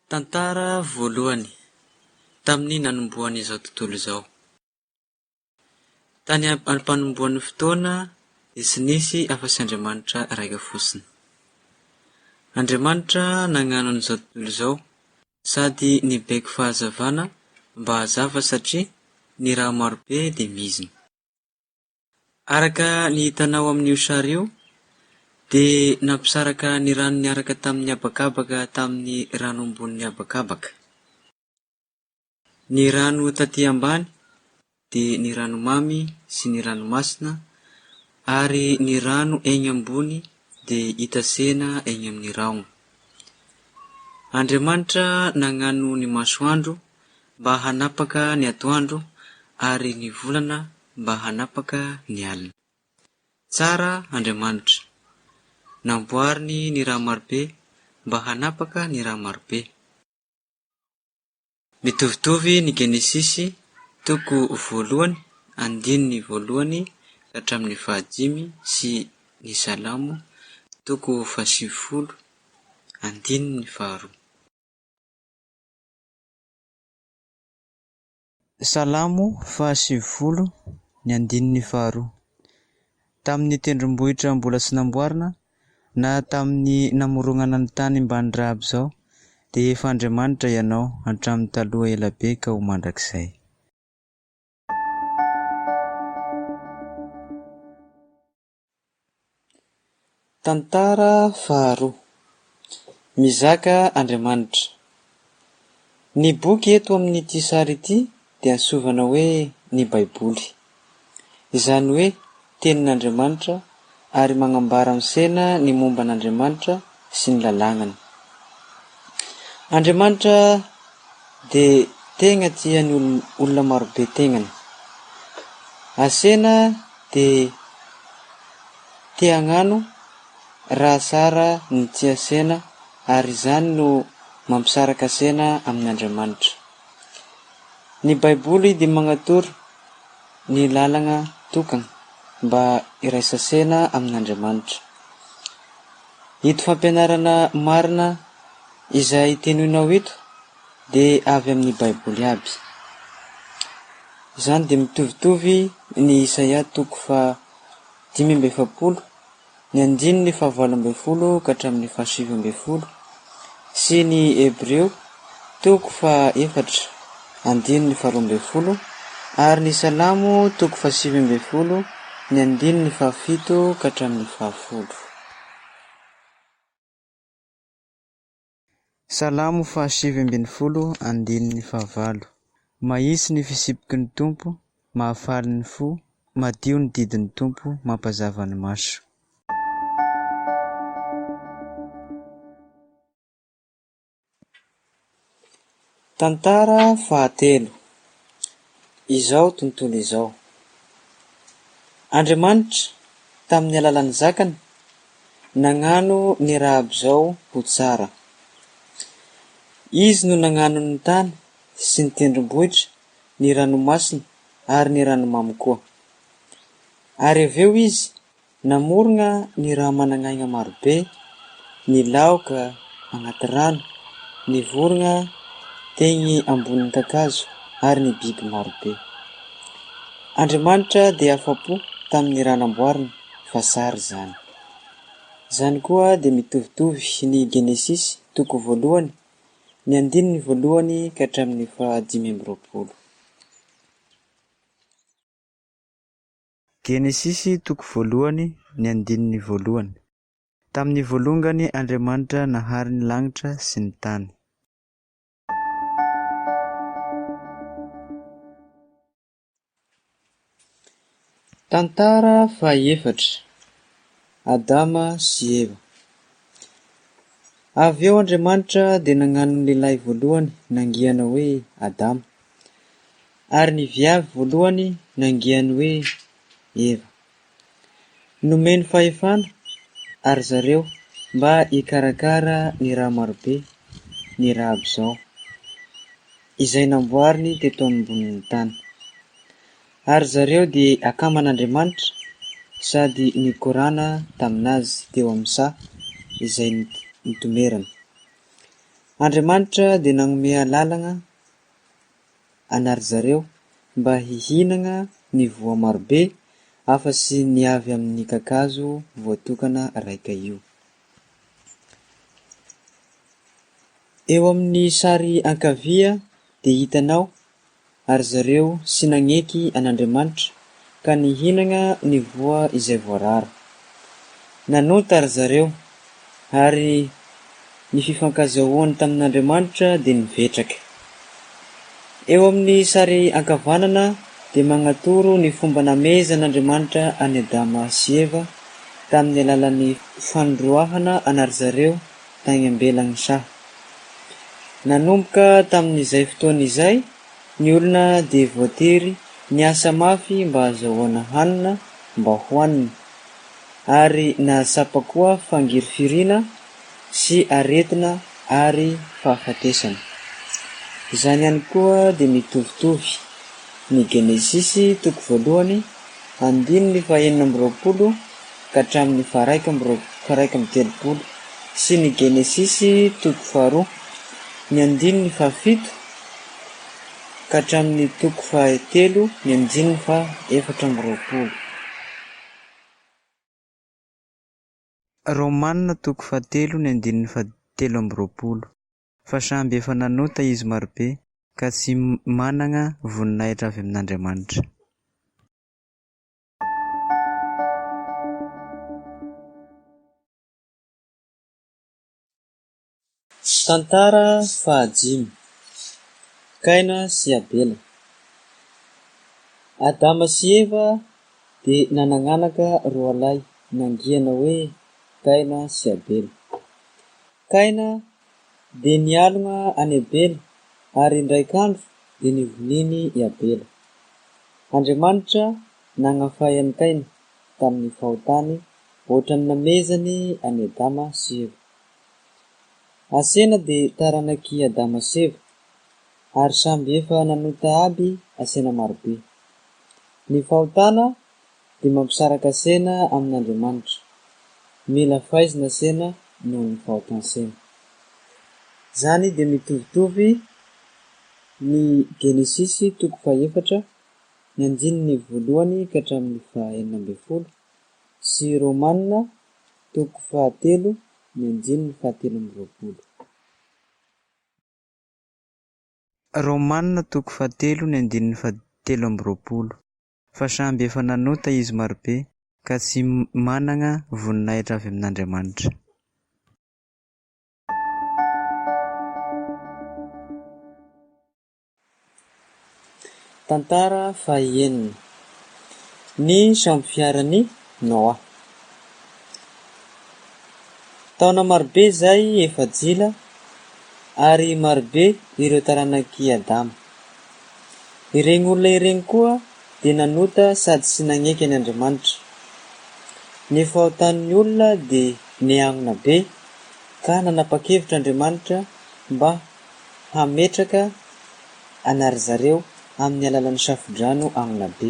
Tantara voalohany tamin'ny nanombohan'izao tontolo izao. Tany am-panombohan'ny fotoana dia tsy nisy afa-tsy Andriamanitra raika fotsiny. Andriamanitra nagnano an'izao tontolo izao sady nibaiko fahazavana mba hazava satria ny raha marobe dia mizina. Araka ny hitanao amin'io sary io dia nampisaraka ny rano niaraka tamin'ny habakabaka tamin'ny rano ambonin'ny habakabaka. Ny rano taty ambany dia ny ranomamy sy ny ranomasina ary ny rano eny ambony dia hita sena eny amin'ny rahona. Andriamanitra nagnano ny masoandro mba hanapaka ny atoandro ary ny volana mba hanapaka ny alina. Tsara Andriamanitra. Namboariny ny raha marobe mba hanapaka ny raha marobe. Mitovitovy ny Genesisy toko voalohany andininy voalohany ka hatramin'ny fahadimy sy ny Salamo toko fahasivifolo andininy faharoa. Salamo fahasivifolo ny andininy faharoa. Tamin'ny tendrombohitra mbola tsy namboarina, na tamin'ny namoronana ny tany mbany raha aby izao, dia efa Andriamanitra Ianao hatramin'ny taloha ela be ka ho mandrakizay. Tantara faharoa. Mizaka Andriamanitra. Ny boky eto amin'ity sary ity dia antsovana hoe ny Baiboly. Izany hoe Tenin'Andriamanitra ary magnambara amin'sena ny momba an'Andriamanitra sy ny lalàgnany. Andriamanitra dia tegna tia ny olona marobe tegnany. Asena dia te hagnano raha tsara ny tia asena ary izany no mampisaraka asena amin'Andriamanitra. Ny Baiboly dia magnatoro ny lalagna tokagna mba hiraisasena amin'Andriamanitra. Ito fampianarana marina izay tenoinao ito dia avy amin'ny Baiboly aby. Izany dia mitovitovy ny Isaia toko faha 45, ny andininy faha 18 ka hatramin'ny faha 19, sy ny Hebreo toko faha efatra, andininy faha 12, ary ny Salamo toko faha 19, ny andininy faha fito ka hatramin'ny faha folo. Salamo fahasivy ambin'ny folo andininy fahavalo. Mahitsy ny fitsipiky ny Tompo, mahafaly ny fo, madio ny didin'ny Tompo, mampazava ny maso. Tantara fahatelo. Izao tontolo izao. Andriamanitra, tamin'ny alalan'ny zakany, nagnano ny raha aby zao ho tsara. Izy no nagnano ny tany sy ny tendrombohitra, ny ranomasina ary ny ranomamy koa. Ary avy eo Izy Namorogna ny raha managn'aigna marobe, ny laoka agnaty rano, ny vorogna tegny ambonin'ny kakazo ary ny biby marobe. Andriamanitra dia afa-po tamin'ny raha namboariny fa tsara izany. Izany koa dia mitovitovy ny Genesisy toko voalohany, ny andininy voalohany ka hatramin'ny faha 25. Genesisy toko voalohany ny andininy voalohany. Tamin'ny voalongany Andriamanitra nahary ny lanitra sy ny tany. Tantara fahefatra, Adama sy Eva. Avy eo Andriamanitra dia nagnano ny lehilahy voalohany nangiana hoe Adama. Ary ny viavy voalohany nangiany hoe Eva. Nomeny fahefana ary zareo mba hikarakara ny raha marobe, ny raha aby zao, izay namboariny teto ambonin'ny tany. Ary zareo dia akaman'Andriamanitra sady nikorana tamin'azy teo amin'ny saha izay nitomerany. Andriamanitra dia nanome alalana anary zareo mba hihinana ny voa marobe afa-tsy ny avy amin'ny kakazo voatokana raika io. Eo amin'ny sary ankavia dia hitanao ary zareo tsy naneky an'Andriamanitra ka nihinana ny voa izay voarara. Nanota ry zareo ary ny fifankazahoany tamin'Andriamanitra dia nivetraka. Eo amin'ny sary ankavanana dia magnatoro ny fomba namezan'Andriamanitra an'i Adama sy Eva tamin'ny alalan'ny fandroahana an'ary zareo tany ambelan'ny saha. Nanomboka tamin'izay fotoana izay, ny olona dia voatery niasa mafy mba hahazahoana hanina mba hohanina, ary nahatsapa koa fangirifiriana sy aretina ary fahafatesana. Izany ihany koa dia mitovitovy ny Genesisy toko voalohany andininy faha-26 ka hatramin'ny faha-31 sy ny Genesisy toko faharoa ny andininy faha-7 ka hatramin'ny toko fahatelo ny andininy faha-24. Romana toko fahatelo ny andininy fahatelo amby roapolo. Fa samby efa nanota izy marobe ka tsy manana voninahitra avy amin'Andriamanitra. Tantara fahadimy, Kaina sy Abela. Adama sy Eva dia nanagnanaka roalahy nangiana hoe Kaina sy Abela. Kaina dia nialona an'i Abela ary indraik'andro dia nivoniny i Abela. Andriamanitra nagnafay an'i Kaina tamin'ny fahotany ohatran'ny namezany an'i Adama sy Eva. Asena dia taranak'i Adama sy Eva, ary samby efa nanota aby Asena marobe. Ny fahotana dia mampisaraka Asena amin'Andriamanitra. Mila faizina Asena noho ny fahotan-sena. Izany dia mitovitovy ny Genesisy toko fahefatra, ny andininy voalohany ka hatramin'ny faha-16, sy Romana toko fahatelo, ny andininy fahatelo amby roapolo. Romana toko fahatelo ny andininy fahatelo amby roapolo. Fa samby efa nanota izy marobe ka tsy manana voninahitra avy amin'Andriamanitra. Tantara fahenina, Ny sambofiaran'i Noa. Taona marobe izay efa jila ary marobe ireo taranak'i Adama. Ireny olona ireny koa dia nanota sady tsy naneky an' Andriamanitra. Ny fahotan'ny olona dia niangona be ka nanapa-kevitra Andriamanitra mba hametraka an'ary zareo amin'ny alalan'ny safodrano angona be.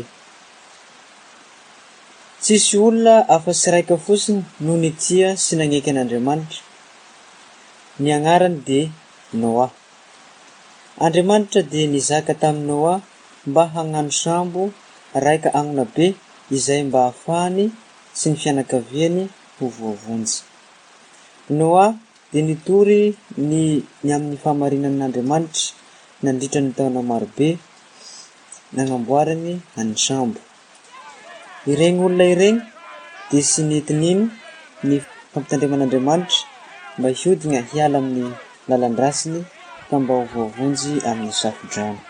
Tsisy olona afa-tsy raika fotsiny no nitia sy naneky an'Andriamanitra. Ny agnarany dia Noa. Andriamanitra dia nizaka tamin'i Noa mba hagnano sambo raika angona be izay mba hahafahany sy ny fianakaviany ho voavonjy. Noa dia nitory ny ny amin'ny fahamarinan'Andriamanitra nandritra ny taona marobe nagnamboarany an'ny sambo. Ireny olona ireny dia tsy nety nino ny fampitandreman'Andriamanitra mba hiodina hiala amin'ny lalan-dratsiny ka mba ho voavonjy amin'ny safodrano.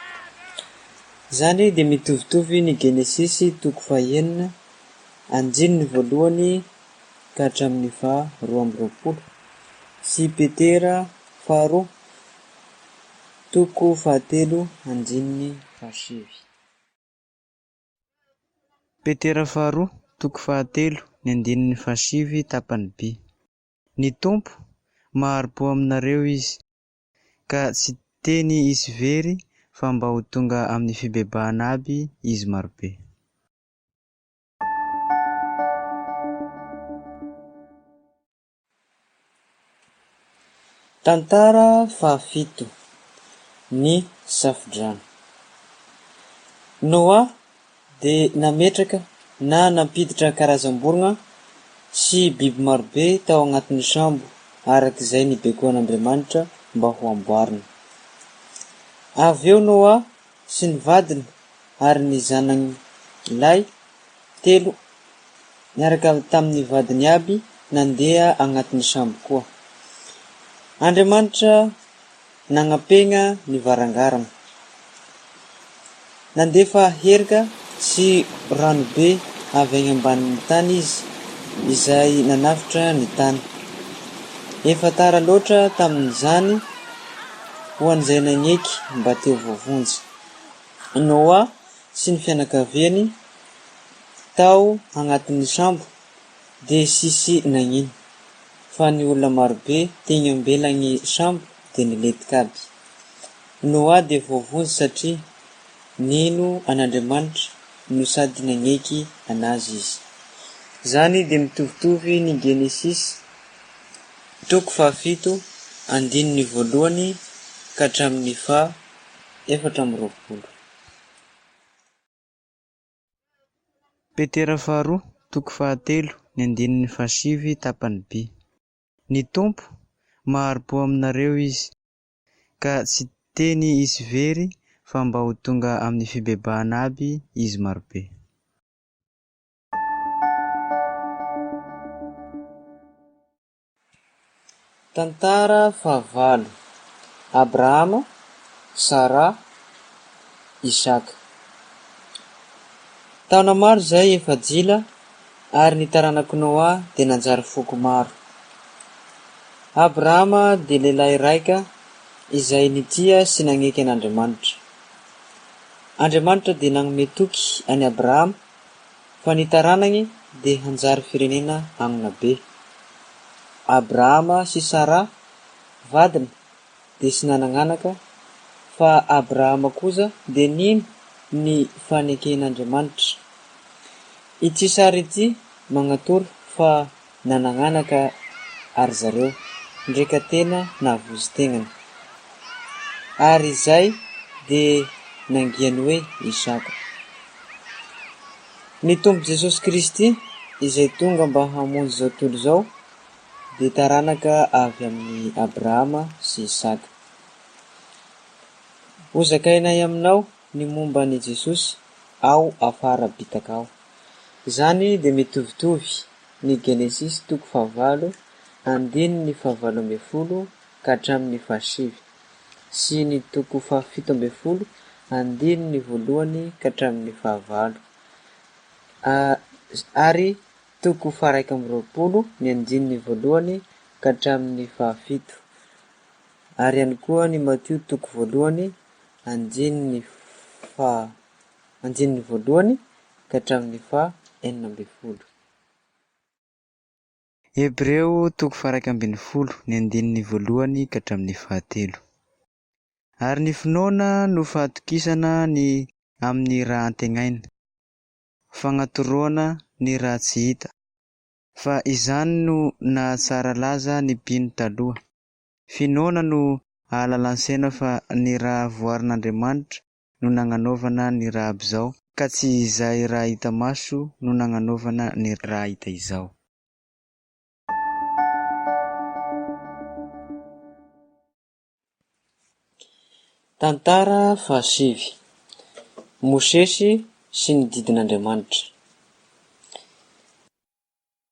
Izany dia mitovitovy ny Genesisy toko fahenina andininy voalohany ka hatramin'ny faha 22 sy Petera faharoa toko fahatelo andininy fahasivy. Petera faharoa toko fahatelo ny andininy fahasivy tapany B. Ny Tompo mahari-po aminareo Izy, ka tsy teny hisy very fa mba ho tonga amin'ny fibebahana aby izy marobe. Tantara fahafito, Ny Safodrano. Noa dia nametraka na nampiditra karazam-borona sy biby marobe tao agnatin'ny sambo araka izay nibaikoan'Andriamanitra mba ho amboarina. Avy eo Noa sy ny vadiny ary ny zanany lahy telo niaraka tamin'ny vadiny aby nandeha agnatin'ny sambo koa. Andriamanitra nagnapegna ny varangarana. Nandefa herika sy ranobe avy agny ambanin'ny tany Izy, izay nanafotra ny tany. Efa tara loatra tamin'izany ho an'izay nagneky mba te ho voavonjy. Noa sy ny fianakaviany tao agnatin'ny sambo dia tsisy nagnino, fa ny olona marobe tegny ambelagny sambo dia nilentika aby. Noa dia voavonjy satria nino an'Andriamanitra no sady nagneky an'Azy izy. Zany dia mitovitovy ny Genesisy toko fahafito andininy voalohany ka hatramin'ny faha 24. Petera faharoa toko fahatelo ny andininy fahasivy tapany B. Ny Tompo mahari-po aminareo Izy, ka tsy teny hisy very fa mba ho tonga amin'ny fibebahana aby izy marobe. Tantara fahavalo, Abrahama, Saraha, Isaka. Taona maro izay efa jila ary ny taranak'i Noa dia nanjary foko maro. Abrahama dia lehilahy raika izay nitia sy nagneky an'Andriamanitra. Andriamanitra dia nagnome toky an'i Abrahama fa ny taranany dia hanjary firenena agnona be. Abrahama sy Saraha vadiny dia tsy nanagn'anaka, fa Abrahama kosa dia nino ny faneken'Andriamanitra. Ity sary ity magnatoro fa nanagn'anaka ary zareo, ndreka tena nahavozo tegnany. Ary izay dia nangiany hoe Isaka. Ny Tompo Jesosy Kristy izay tonga mba hamonjy izao tontolo izao dia taranaka avy amin'i Abrahama sy Isaka. Hozakainay aminao ny momba an'i Jesosy ao afara bitaka ao. Izany dia mitovitovy ny Genesisy toko fahavalo andininy fahavalo ambin'ny folo ka hatramin'ny fahasivy sy ny toko fahafito ambin'ny folo andininy voalohany ka hatramin'ny fahavalo ary toko faha-21 ny andininy voalohany ka hatramin'ny fahafito ary ihany koa ny Matio toko voalohany andininy faha andininy voalohany ka hatramin'ny faha-16. Hebreo toko faha-11 ny andininy voalohany ka hatramin'ny fahatelo. Ary ny finoana no fahatokisana ny amin'ny raha antegnaina, fagnatoroana ny raha tsy hita, fa izany no nahatsara laza ny mpino taloha. Finoana no ahalalan-tsaina fa ny raha voarin'Andriamanitra no nagnanaovana ny raha aby izao, ka tsy izay raha hita maso no nagnanaovana ny raha hita izao. Tantara fahasivy, Mosesy sy ny didin'Andriamanitra.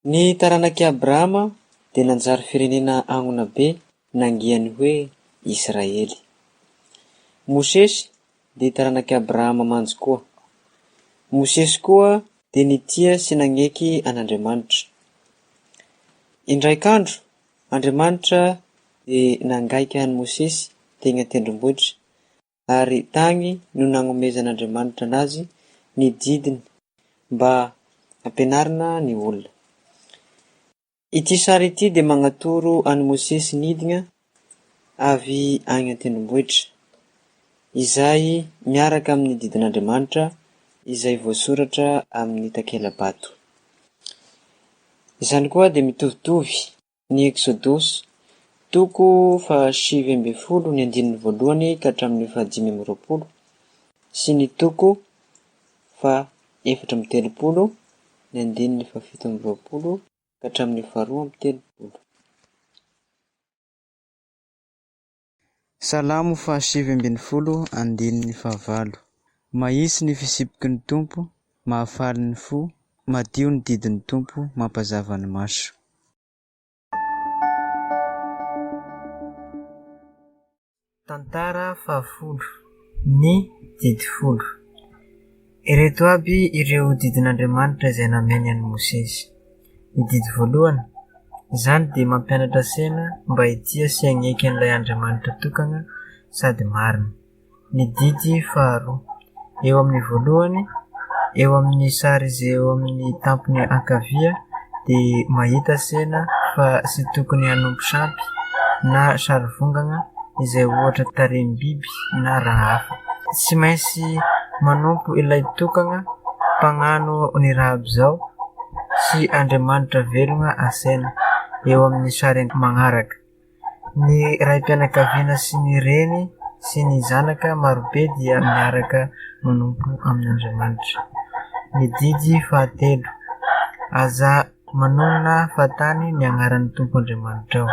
Ny taranak'i Abrahama dia nanjary firenena agnona be nangiany hoe Israely. Mosesy dia taranak'i Abrahama mantsy koa. Mosesy koa dia nitia sy nagneky an'Andriamanitra. Indraik'andro Andriamanitra dia nangaika an'i Mosesy teny an-tendrombohitra, ary tagny no nagnomezan'Andriamanitra anazy ny didiny mba hampianarina ny olona. Ity sary ity dia magnatoro an'i Mosesy nidigna avy agny an-tendrombohitra, izay miaraka amin'ny didin'Andriamanitra izay voasoratra amin'ny takela-bato. Izany koa dia mitovitovy ny Eksodosy toko faha-19 ny andininy voalohany ka hatramin'ny faha-25 sy ny toko faha-34 ny andininy faha-27 ka hatramin'ny faha-32. Salamo faha-19 andininy fahavalo. Mahitsy ny fitsipiky ny Tompo, mahafaly ny fo, madio ny didin'ny Tompo, mampazava ny maso. Tantara fahafolo, Ny Didy Folo. Ireto aby ireo didin'Andriamanitra izay nameny an'i Mosesy. Ny didy voalohany, izany dia mampianatra ansena mba hitia sy hagneky an'ilay Andriamanitra tokana sady marina. Ny didy faharoa, eo amin'ny voalohany, eo amin'ny sary izay eo amin'ny tampony ankavia dia mahita sena fa tsy tokony hanompo sampy na sarivongana izay ohatra tarehim-biby na raha hafa. Tsy maintsy manompo ilay tokana mpagnano ny raha aby izao sy Andriamanitra velona asena, eo amin'ny sary magnaraka. Ny raim-pianakaviana sy ny reny sy ny zanaka marobe dia miaraka manompo amin'Andriamanitra. Ny didy fahatelo, Aza manonona fahatany ny anaran'ny Tompo Andriamanitrao.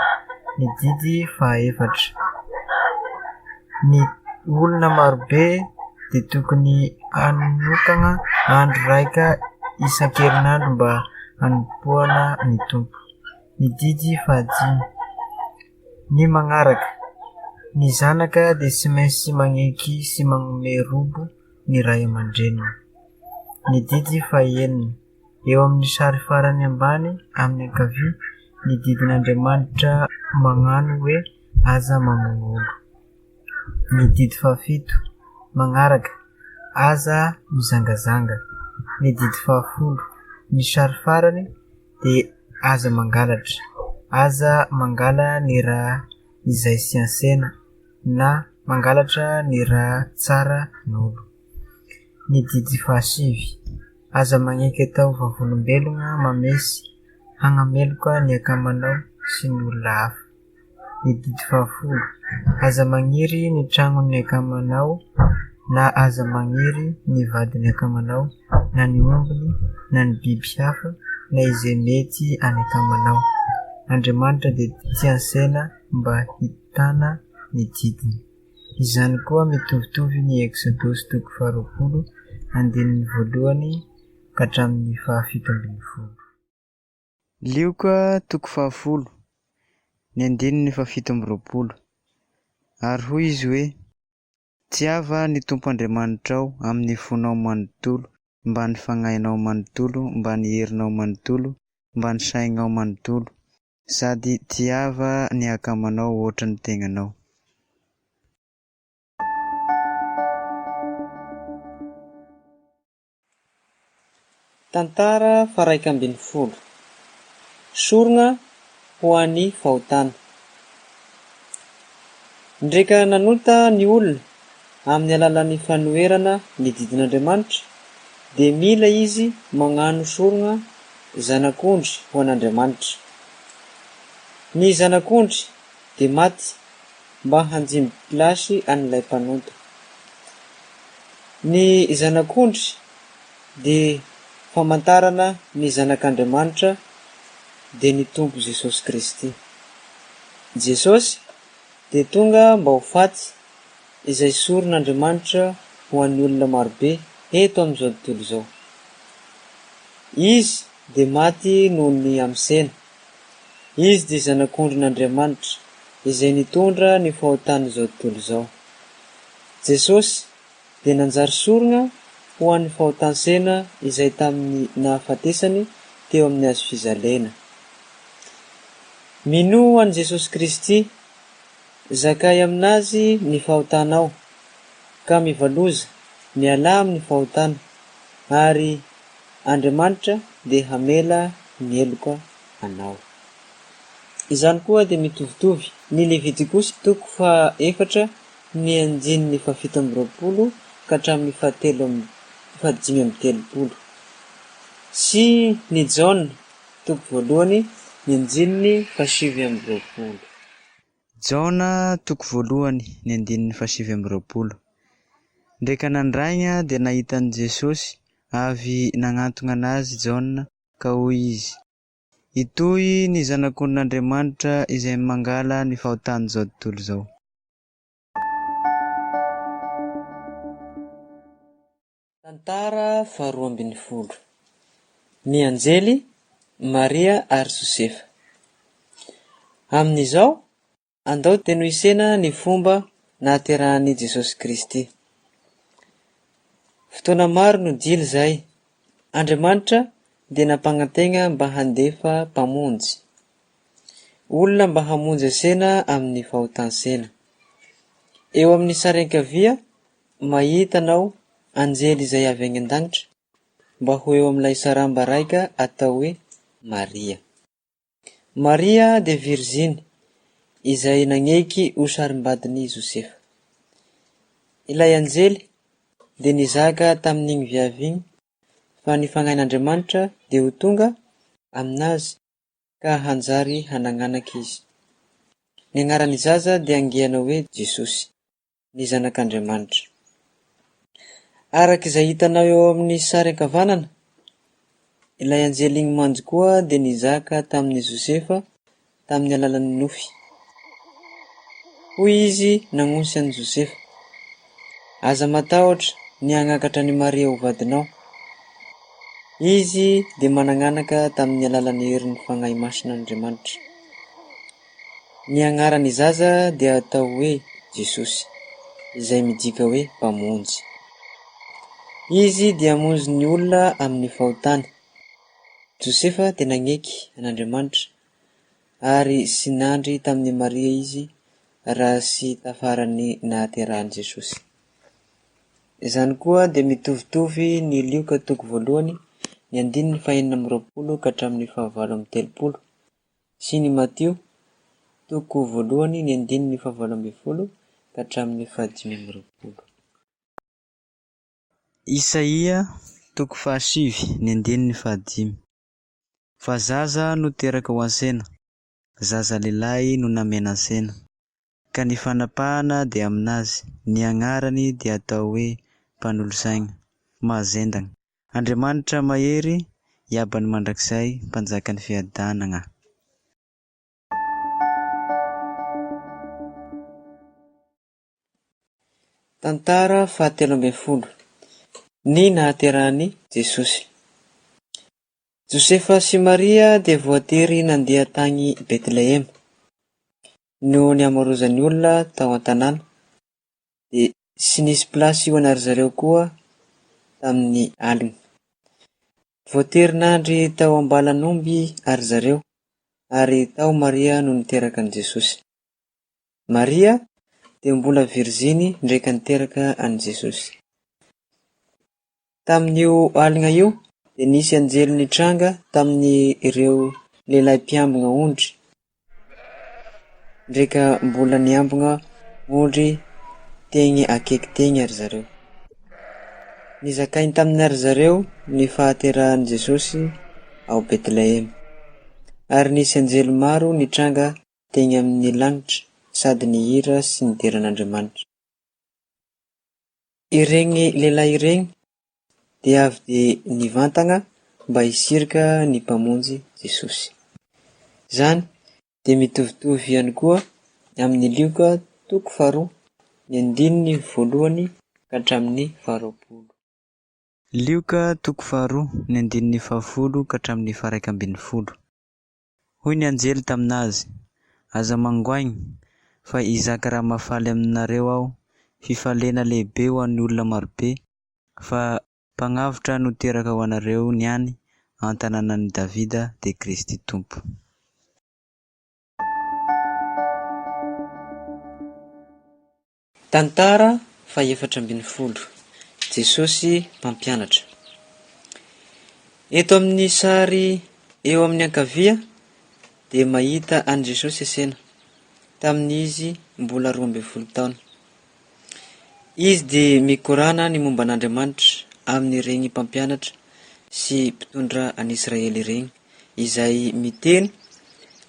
Ny didy fahaefatra, Ny olona marobe dia tokony hanokana andro raika isan-kerinandro mba hanompoana ny Tompo. Ny didy fahadimy. Ny magnaraka. Ny zanaka dia tsy maintsy magneky sy magnome robo ny ray aman-dreniny. Ny didy fahenina. Eo amin'ny sary farany ambany amin'ny ankavia, ny didin'Andriamanitra magnano hoe aza mamono olo. Ny didy fahafito. Magnaraka. Aza mizangazanga. Ny didy fahafolo. Ny sary farany dia aza mangalatra. Aza mangala ny raha izay siansena na mangalatra ny raha tsara n'olo. Ny didy fahasivy, aza magneky atao vavolombelogna mamesy hagnameloka ny akamanao sy ny olona hafa. Ny didy fahafolo, Aza magniry ny tragnon'ny akamanao, na aza magniry ny vadin'ny akamanao, na ny ombiny, na ny biby hafa, na izay mety any akamanao. Andriamanitra dia tia ansena mba hitana ny didiny. Izany koa mitovitovy ny Eksodosy toko faharoapolo andininy voalohany ka hatramin'ny faha-17. Lioka toko fahafolo, ny andininy faha-27. Ary hoy izy hoe, Tiava ny Tompo Andriamanitrao amin'ny fonao manontolo, mban'ny fagnahinao manontolo, mban'ny herinao manontolo, mban'ny saignao manontolo, sady tiava ny akamanao hoatran'ny tegnanao. Tantara faha-11. Sorona ho an'ny fahotana. Ndreka nanota ny olona amin'ny alalan'ny fanoherana ny didin'Andriamanitra dia mila izy magnano sorona zanak'ondry ho an'Andriamanitra. Ny zanak'ondry dia maty mba hanjimby plasy an'ilay mpanota. Ny Zanak'ondry dia famantarana ny Zanak'Andriamanitra dia ny Tompo Jesosy Kristy. Jesosy dia tonga mba ho faty izay soron'Andriamanitra ho an'ny olona marobe eto amin'izao tontolo izao. Izy dia maty noho ny hamosena. Izy dia Zanak'ondrin'Andriamanitra izay nitondra ny fahotan'izao tontolo izao. Jesosy dia nanjary sorona ho an'ny fahotan-tsena izay tamin'ny nahafatesany teo amin'ny hazofijaliana. Minoa an'i Jesosy Kristy, zakay aminazy ny fahotanao, ka mivaloza, mialà amin'ny fahotana, ary Andriamanitra dia hamela ny heloka anao. Izany koa dia mitovitovy ny Levitikosy toko faha efatra ny andininy faha-27 ka hatramin'ny fahatelo amby faha-35 sy ny Jaona toko voalohany ny andininy faha-29. Jaona toko voalohany ny andininy fahasivy amby 20. Ndraika nandraigna dia nahita an'i Jesosy avy nagnantogna anazy Jaona ka hoy izy, Itoy ny Zanak'ondrin'Andriamanitra izay mangala ny fahotan'izao tontolo izao. Tantara faharoa ambin'ny folo. Ny anjely, Maria ary Josefa. Amin'izao, andao tenoisena ny fomba nahaterahan'i Jesosy Kristy. Fotoana maro no dila izay, Andriamanitra dia nampagnantegna mba handefa Mpamonjy. Olona mba hamonjy asena amin'ny fahotan-sena. Eo amin'ny sary ankavia, mahita anao anjely izay avy any an-danitra mba ho eo amin'ilay saramba raika atao hoe Maria. Maria dia viriziny izay nagneky ho sarimbadin'i Josefa. Ilay anjely dia nizaka tamin'igny viavy igny fa ny Fagnahin'Andriamanitra dia ho tonga aminazy ka hanjary hanagnanaka izy. Ny agnaran'ny zaza dia angiana hoe Jesosy, ny Zanak'Andriamanitra. Araka izay hitanao eo amin'ny sary ankavanana, ilay anjely igny manjo koa dia nizaka tamin'i Josefa tamin'ny alalan'ny nofy. Hoy izy nagnosy an'i Josefa, Aza matahotra ny hagnakatra an'i Maria ho vadinao. Izy dia managnanaka tamin'ny alalan'ny herin'ny Fagnahy Masin'Andriamanitra. Ny agnaran'ny zaza dia atao hoe Jesosy, izay midika hoe Mpamonjy. Izy dia hamonjy ny olona amin'ny fahotany. Josefa dia nagneky an'Andriamanitra ary sy nandry tamin'i Maria izy raha sy tafaran'ny nahaterahan'i Jesosy. Izany koa dia mitovitovy ny Lioka toko voalohany ny andininy fahenina amby 20 ka hatramin'ny fahavalo amby 30 sy ny Matio toko voalohany ny andininy fahavalo ambin'ny folo ka hatramin'ny fahadimy amby 20. Isaia toko fahasivy ny andininy fahadimy. Fa zaza no teraka ho ansena, zaza lehilahy no namena ansena, ka ny fanapahana dia aminazy, ny agnarany dia atao hoe Mpanolosaigna, Mahazendagna, Andriamanitra mahery, Iaban'ny mandrakizay, Mpanjakan'ny fiadanagna. Tantara fahatelo ambin'ny folo. Ny nahaterahan'i Jesosy. Josefa sy Maria dia voatery nandeha tany Betlehema. Noho ny hamarozan'ny olona tao an-tanàna, dia tsy nisy pilasy ho an-dry zareo koa tamin'ny alina. Voatery nandry tao am-balan'omby ry zareo, ary tao Maria no niteraka an'i Jesosy. Maria dia mbola viriziny ndraika niteraka an'i Jesosy. Tamin'io alina io dia nisy anjely nitranga tamin'ireo lehilahy mpiambina ondry, ndraika mbola niambina ondry teny akaiky teny ry zareo. Nizakainy tamin'ny zareo ny fahaterahan'i Jesosy ao Betlehema. Ary nisy anjely maro nitranga teny amin'ny lanitra sady nihira sy nidera an'Andriamanitra. Ireny lehilahy ireny dia avy dia nivantana mba hisirika ny Mpamonjy Jesosy. Izany dia mitovitovy ihany koa amin'ny Lioka toko faharoa, ny andininy voalohany ka hatramin'ny faharoapolo. Lioka toko faharoa, ny andininy fahafolo ka hatramin'ny faharaika ambin'ny folo. Hoy ny anjely taminazy, Aza mangoaigny, fa hizaka raha mahafaly aminareo aho, fifaliana lehibe ho an'ny olona marobe, fa Mpagnavotra no teraka ho anareo niany an-tanànan'i Davida, dia Kristy Tompo. Tantara fahefatra ambin'ny folo. Jesosy Mpampianatra. Eto amin'ny sary eo amin'ny ankavia dia mahita an'i Jesosy isena, tamin'izy mbola 12 taona. Izy dia mikorana ny momba an'Andriamanitra amin'ireny mpampianatra sy mpitondra an'Israely ireny, izay miteny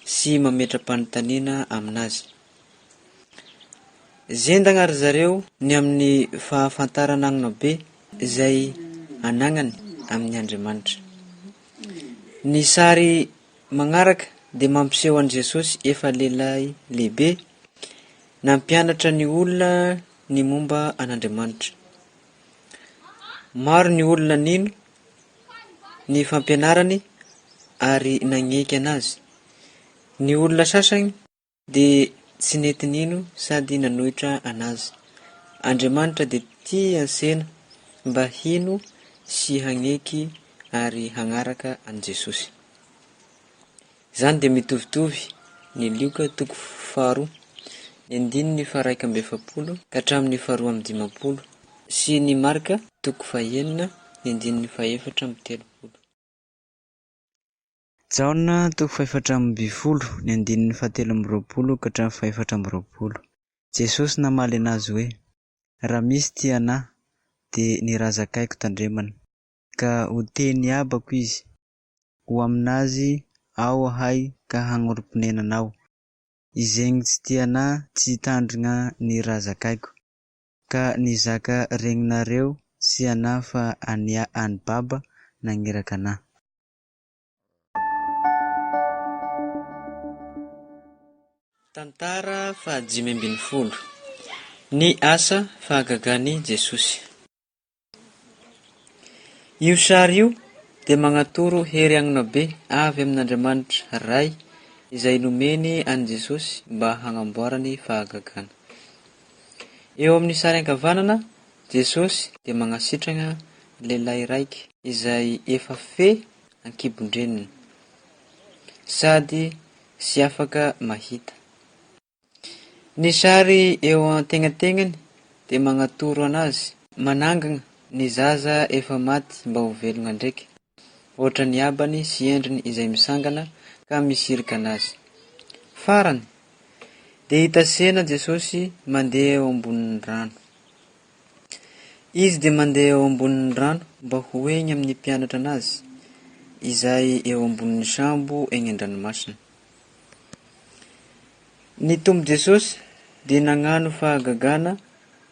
sy mametra-panontaniana aminazy. Zendagna ry zareo ny amin'ny fahafantarana agnona be izay anagnany amin'ny Andriamanitra. Ny sary magnaraka dia mampiseho an'i Jesosy efa lehilahy lehibe nampianatra ny olona ny momba an'Andriamanitra. Maro ny olona nino ny fampianarany ary nagneky anazy. Ny olona sasany dia tsy nety nino sady nanohitra anazy. Andriamanitra dia tia ansena mba hino sy hagneky ary hagnaraka an'i Jesosy. Izany dia mitovitovy ny Lioka toko faharoa, ny andininy faha-41 ka hatramin'ny faha-52 sy ny Marka toko fahenina, ny andininy faha-34. Jaona toko fahefatra ambin'ny folo, ny andininy fahatelo amby roapolo ka hatramin'ny fahefatra amby roapolo. Jesosy namaly anazy hoe, Raha misy tia anà, dia ny raha zakaiko tandremana, ka ho teny abako izy, ho aminazy ao ahay ka hagnorim-ponenana ao. Izegny tsy tia anà tsy hitandrigna ny raha zakaiko. Ka ny zaka regninareo tsy anà fa an'i an'i Baba nagniraka anà. Tantara fahadimy ambin'ny folo. Ny asa fahagagan'i Jesosy. Io sary io dia magnatoro hery agnona be avy amin'Andriamanitra Ray izay nomeny an'i Jesosy mba hagnamboarany fahagagana. Eo amin'ny sary ankavanana, Jesosy dia magnasitragna lehilahy raiky izay efa fe an-kibon-dreniny sady tsy afaka mahita. Ny sary eo antegnategnany dia magnatoro anazy manangana ny zaza efa maty mba ho velogna ndraiky, ohatran'ny abany sy endriny izay misangana ka misirika anazy. Farany, dia hita sena Jesosy mandeha eo ambonin'ny rano. Izy dia mandeha eo ambonin'ny rano mba ho eny amin'ny mpianatra anazy, izay eo ambonin'ny sambo eny an-dranomasina. Ny Tompo Jesosy dia nagnano fahagagana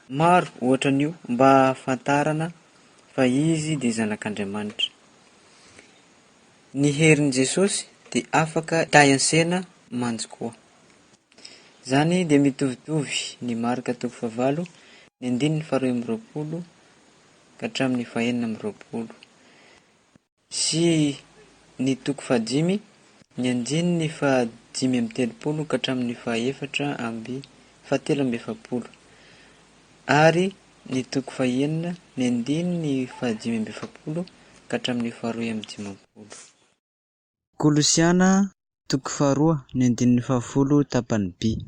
maro ohatran'io mba hahafantarana fa Izy dia Zanak'Andriamanitra. Ny herin'i Jesosy dia afaka hitahy ansena mantsy koa. Izany dia mitovitovy ny Marka toko fahavalo, ny andininy faharoa amby roapolo ka hatramin'ny fahenina amby roapolo. Sy ny toko fahadimy, ny andininy fahadimy amby telopolo ka hatramin'ny fahaefatra amby fahatelo amby efapolo, ary ny toko fahenina, ny andininy fahadimy amby efapolo ka hatramin'ny faharoa amby dimampolo. Kolosiana toko faharoa, ny andininy fahafolo tapany B.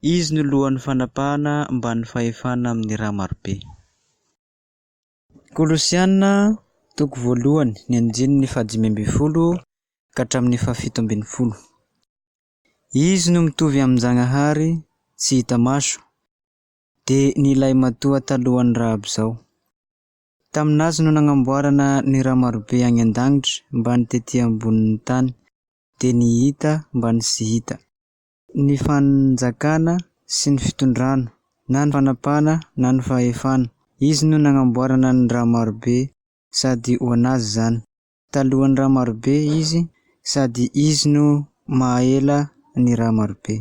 Izy no lohan'ny fanapahana mbamin'ny fahefana amin'ny raha marobe. Kolosiana toko voalohany ny andininy fahadimy ambin'ny folo ka hatramin'ny fahafito ambin'ny folo. Izy no mitovy amin-Jagnahary tsy hita maso, dia ny lahimatoa talohan'ny raha aby izao. Tamin'azy no nagnamboarana ny raha marobe agny an-dagnitra mbany tety ambonin'ny tany, dia ny hita mbany tsy hita. Ny fanjakana sy ny fitondrana, na ny fanapahana na ny fahefana. Izy no nagnamboarana ny raha marobe sady ho an'azy izany. Talohan'ny raha marobe izy sady izy no maha-ela ny raha marobe.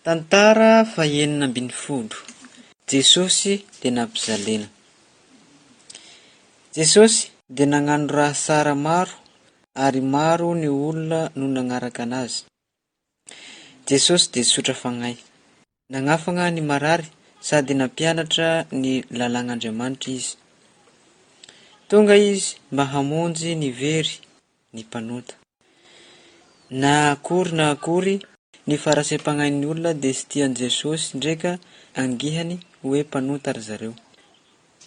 Tantara fahenina ambin'ny folo, Jesosy dia nampijaliana. Jesosy dia nagnano raha tsara maro ary maro ny olona no nagnaraka anazy. Jesosy dia tsotra fagnahy. Nagnafagna ny marary sady nampianatra ny lalàgn'Andriamanitra Izy. Tonga Izy mba hamonjy ny very ny mpanota. Na akory na akory, ny faharasem-pagnahin'ny olona dia tsy tian'i Jesosy ndreka angihany hoe mpanota ry zareo.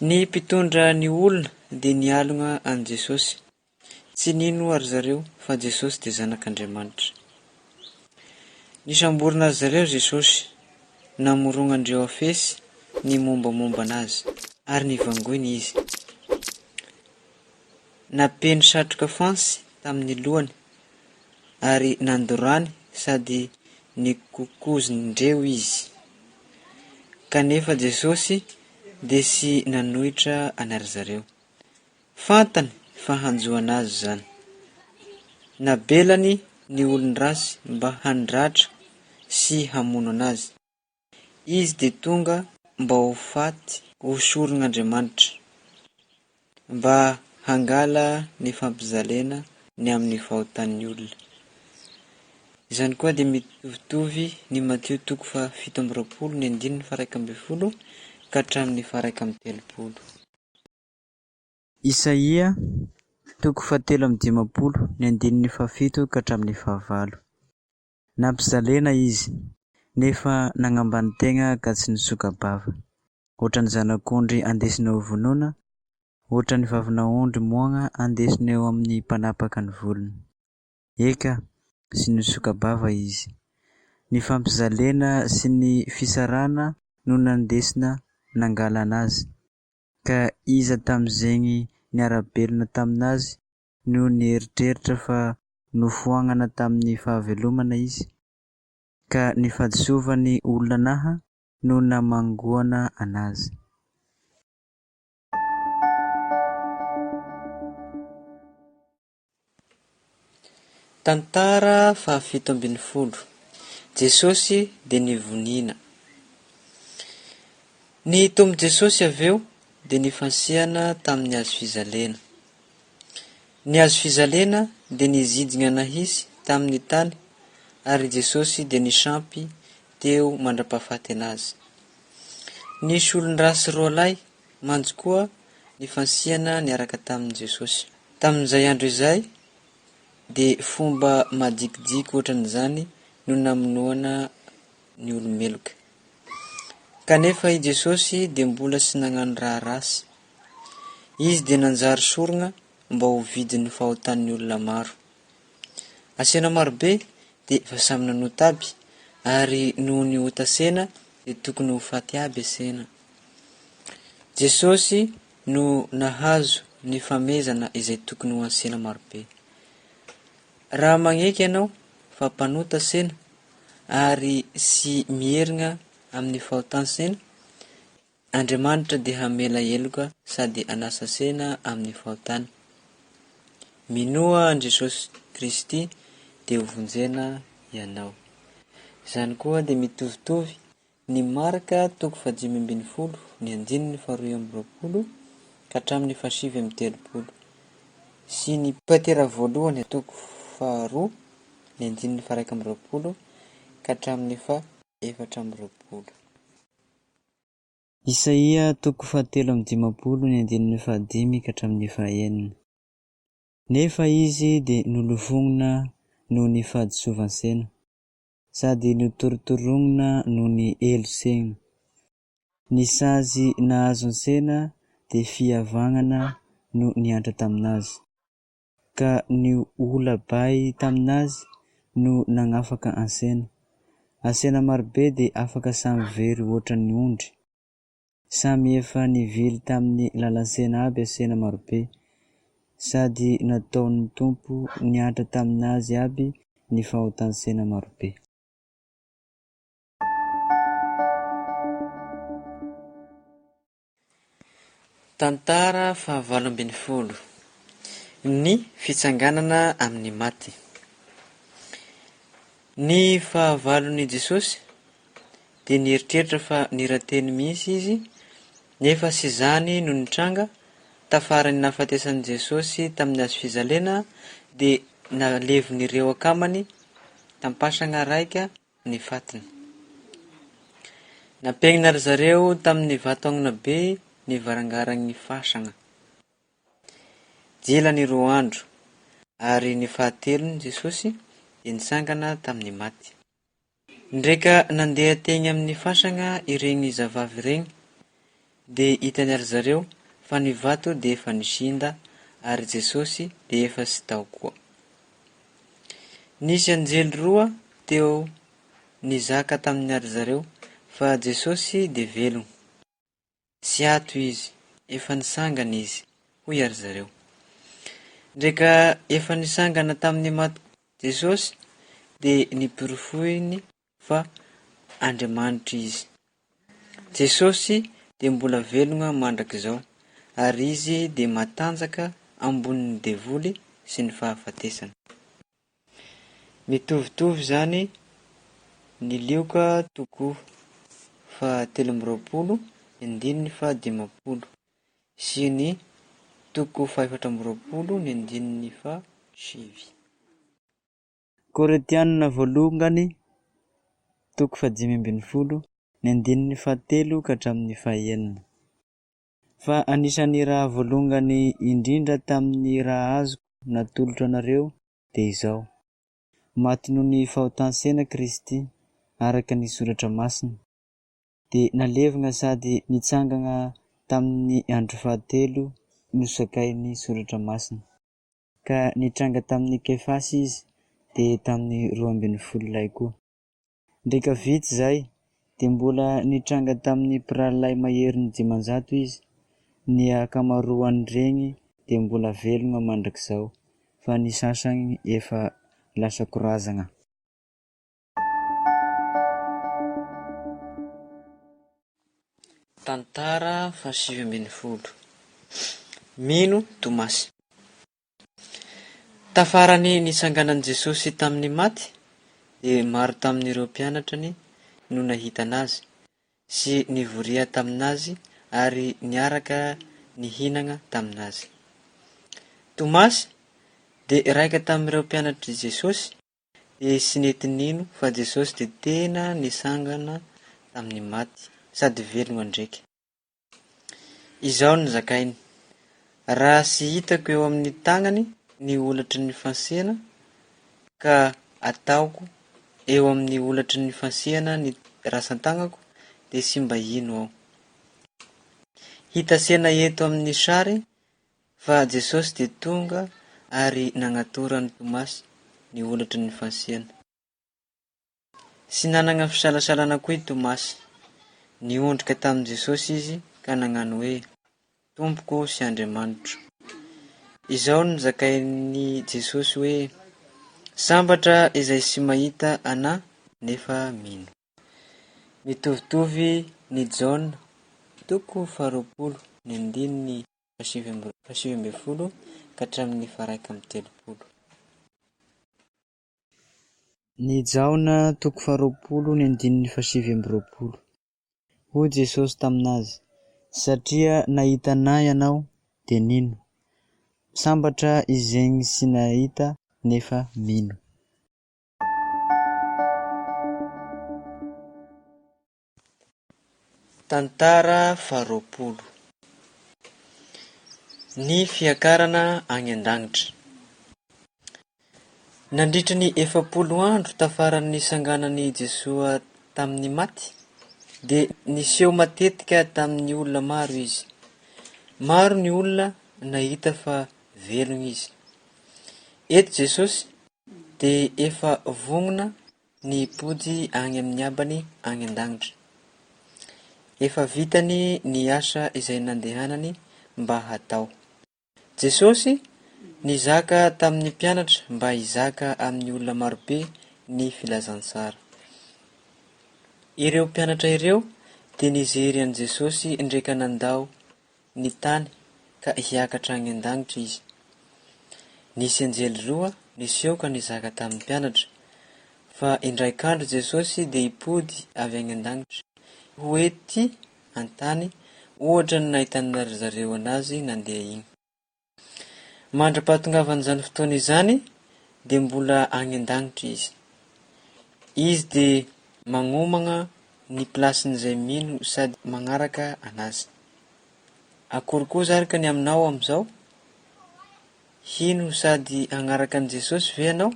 Ny mpitondra ny olona dia nialogna an'i Jesosy. Tsy nino ary zareo fa Jesosy dia Zanak'Andriamanitra. Nisamborina ry zareo Jesosy, namorognandreo afesy ny mombamomba an'Azy, ary nivangoiny Izy. Napeno satroka fantsy. tamin'ny lohany ary nandorany sady nikokozin-dreo izy. Kanefa Jesosy dia tsy nanohitra an'ry zareo. Fantany fa hanjo an'azy izany. Nabelany ny olon-dratsy mba handratra sy hamono an'azy. Izy dia tonga mba ho faty ho soron'Andriamanitra, mba hangala ny fampijaliana ny amin'ny fahotan'ny olona. Izany koa dia mitovitovy ny Matio toko faha-27 ny andininy faha-11 ka hatramin'ny faha-31. Isaia toko fahatelo amby dimampolo ny andininy fahafito ka hatramin'ny fahavalo. Nampijalena izy, nefa nagnambany tegna ka tsy nisoka-bava. Hoatran'ny zanak'ondry andesina ho vonoina, hoatran'ny vavin'aondry moagna andesina eo amin'ny mpanapaka ny volony. Eka, tsy nisoka-bava izy. Ny fampijalena sy ny fisarana no nandesina nangalana azy. Ka iza tamin'izegny niara-belona taminazy no nieritreritra fa nofoagnana tamin'ny fahavelomana izy? Ka ny fahadisoan'ny olona naha no namangoana anazy. Tantara faha-17, Jesosy dia nivoniana. Ny Tompo Jesosy avy eo dia nifansihana tamin'ny hazo fijaliana. Ny hazo fijaliana dia nizijigna nahisy tamin'ny tany ary Jesosy dia nisampy teo mandra-pahafaty Anazy. Nisy olon-dratsy roalahy mantsy koa nifansihana niaraka tamin'i Jesosy. Tamin'izay andro izay dia fomba madikidiky ohatran'izany no namonoana ny olo-meloka. Kanefa i Jesosy dia mbola tsy nagnano raha ratsy. Izy dia nanjary sorogna mba ho vidin'ny fahotan'ny olona maro. Asena marobe dia efa samy nanota aby, ary noho ny ota asena dia tokony ho faty aby asena. Jesosy no nahazo ny famehezana izay tokony ho ansena marobe. Raha magneky ianao fa mpanota asena ary tsy mierigna amin'ny fahotansena, Andriamanitra dia hamela heloka sady hanasa asena amin'ny fahotana. Minoa an'i Jesosy Kristy dia ho vonjena ianao. Izany koa dia mitovitovy Ny Marka toko fahadimy ambin'ny folo, ny andininy faharoa amby roapolo ka hatramin'ny fahasivy amby telopolo, sy ny Petera voalohany toko faharoa, ny andininy faha-21 ka hatramin'ny faha-24. Isaia toko fahatelo amby dimampolo, ny andininy fahadimy ka hatramin'ny fahaenina. Nefa izy dia nolofognina noho ny fahadisovan-tsena. Sady notorotoronina noho ny elo sena. Ny sazy nahazo ny sena dia fihavagnana no niantra taminazy, ka ny ola bay taminazy no nagnafaka ansena. Ansena marobe dia afaka samy very hoatran'ny ondry. Samy efa nivily tamin'ny lalan-tsena aby asena marobe, sady nataon'ny Tompo niantra tamin'azy aby ny fahotan-tsena marobe. Tantara fahavalo ambin'ny folo. Ny fitsanganana amin'ny maty. Ny fahavalon'i Jesosy dia nieritreritra fa nira-teny mihitsy izy, nefa tsy izany no nitranga, tafaran'ny nahafatesan'i Jesosy tamin'ny hazo fijaliana dia nalevin'ireo akamany tam-pasagna raika ny fatiny. Nampegnina ry zareo tamin'ny vato agnona be ny varangaran'ny fasagna. Dila ny roa andro, ary ny fahatelony Jesosy dia nitsangana tamin'ny maty. Ndraika nandeha tegny amin'ny fasagna iregny zavavy iregny, dia hitany ry zareo fa ny vato dia efa nisinda ary Jesosy dia efa tsy tao koa. Nisy anjely roa teo nizaka tamin'ny ry zareo fa Jesosy dia velogno. Tsy ato izy, efa nitsangana izy, hoy ary zareo. Ndreka efa nisangana tamin'ny maty Jesosy dia niporofoiny fa Andriamanitra Izy. Jesosy dia mbola velogna mandrak'izao ary Izy dia matanjaka ambonin'ny devoly sy ny fahafatesana. Mitovitovy izany ny Lioka toko faha-23 ny andininy faha-50 sy ny toko faha-24 ny andininy faha-9. Korintiana voalongany toko faha-15 ny andininy fahatelo ka hatramin'ny fahaenina. Fa anisan'ny raha voalongany indrindra tamin'ny raha azoko natolotro anareo dia izao, Maty noho ny fahotan-tsena Kristy, araka ny Soratra Masina, dia nalevina sady nitsangana tamin'ny andro fahatelo nosakain'ny Soratra Masina. Ka nitranga tamin'i Kefasy izy, dia tamin'ny 12 lahy koa. Ndreka vitsy izay, dia mbola nitranga tamin'ny mpirahalahy maherin'ny 500 izy, ny ankamaroan'ireny dia mbola velona mandrak'izao, fa ny sasany efa lasa korazana. Tantara faha-19. Mino Tomasy. Tafaran'ny nitsanganan'i Jesosy tamin'ny maty, dia maro tamin'ireo mpianatrany no nahita an'Azy sy nivoria tamin'Azy ary niaraka nihinagna tamin'Azy. Tomasy dia raika tamin'ireo mpianatr'i Jesosy dia tsy nety nino fa Jesosy dia tena nitsangana tamin'ny maty sady velogna ndraiky. Izao no zakainy, Raha tsy hitako eo amin'ny tagnany ny holatry ny fansihana, ka ataoko eo amin'ny holatry ny fansihana ny ratsan-tagnako, dia tsy mba hino aho. Hitasena eto amin'ny sary fa Jesosy dia tonga ary nagnatoro an'i Tomasy ny holatry ny fansihana. Tsy nanana fisalasalana koa i Tomasy. Niondrika tamin'i Jesosy izy ka nagnano hoe, Tompoko sy Andriamanitro. Izao no zakain'i Jesosy hoe, Sambatra izay tsy mahita anà nefa mino. Mitovitovy ny Jaona toko faharoapolo ny andininy fahasivy ambin'ny folo ka hatramin'ny faha-31. Ny Jaona toko faharoapolo ny andininy faha-29. Hoy Jesosy tamin'azy, Satria nahita an'Ahy ianao, dia nino. Sambatra izegny tsy nahita nefa mino. Tantara faharoapolo. Ny fiakarana any an-danitra. Nandritry ny 40 andro tafaran'ny nisanganan'i Jesoa tamin'ny maty, dia niseho matetika tamin'ny olona maro Izy. Maro ny olona nahita fa velona Izy. Eto Jesosy dia efa vonona ny hipody any amin'ny Abany any an-danitra. Efa vitany ny asa izay nandehanany mba hatao. Jesosy nizaka tamin'ny mpianatra mba hizaka amin'ny olona marobe ny filazantsara. Ireo mpianatra ireo dia nijery an'i Jesosy ndreka nandao ny tany ka hiakatra any an-danitra Izy. Nisy anjely roa niseho ka nizaka tamin'ny mpianatra fa indraik'andro Jesosy dia hipody avy any an-danitra ho ety an-tany ohatra ny nahitan'ry zareo an'azy nandeha iny. Mandra-pahatongavan'izany fotoana izany dia mbola any an-danitra Izy. Izy dia magnomagna ny plasin'izay mino sady magnaraka an'Azy. Akory kosa araka ny aminao amin'izao? Hino sady hagnaraka an'i Jesosy ve ianao?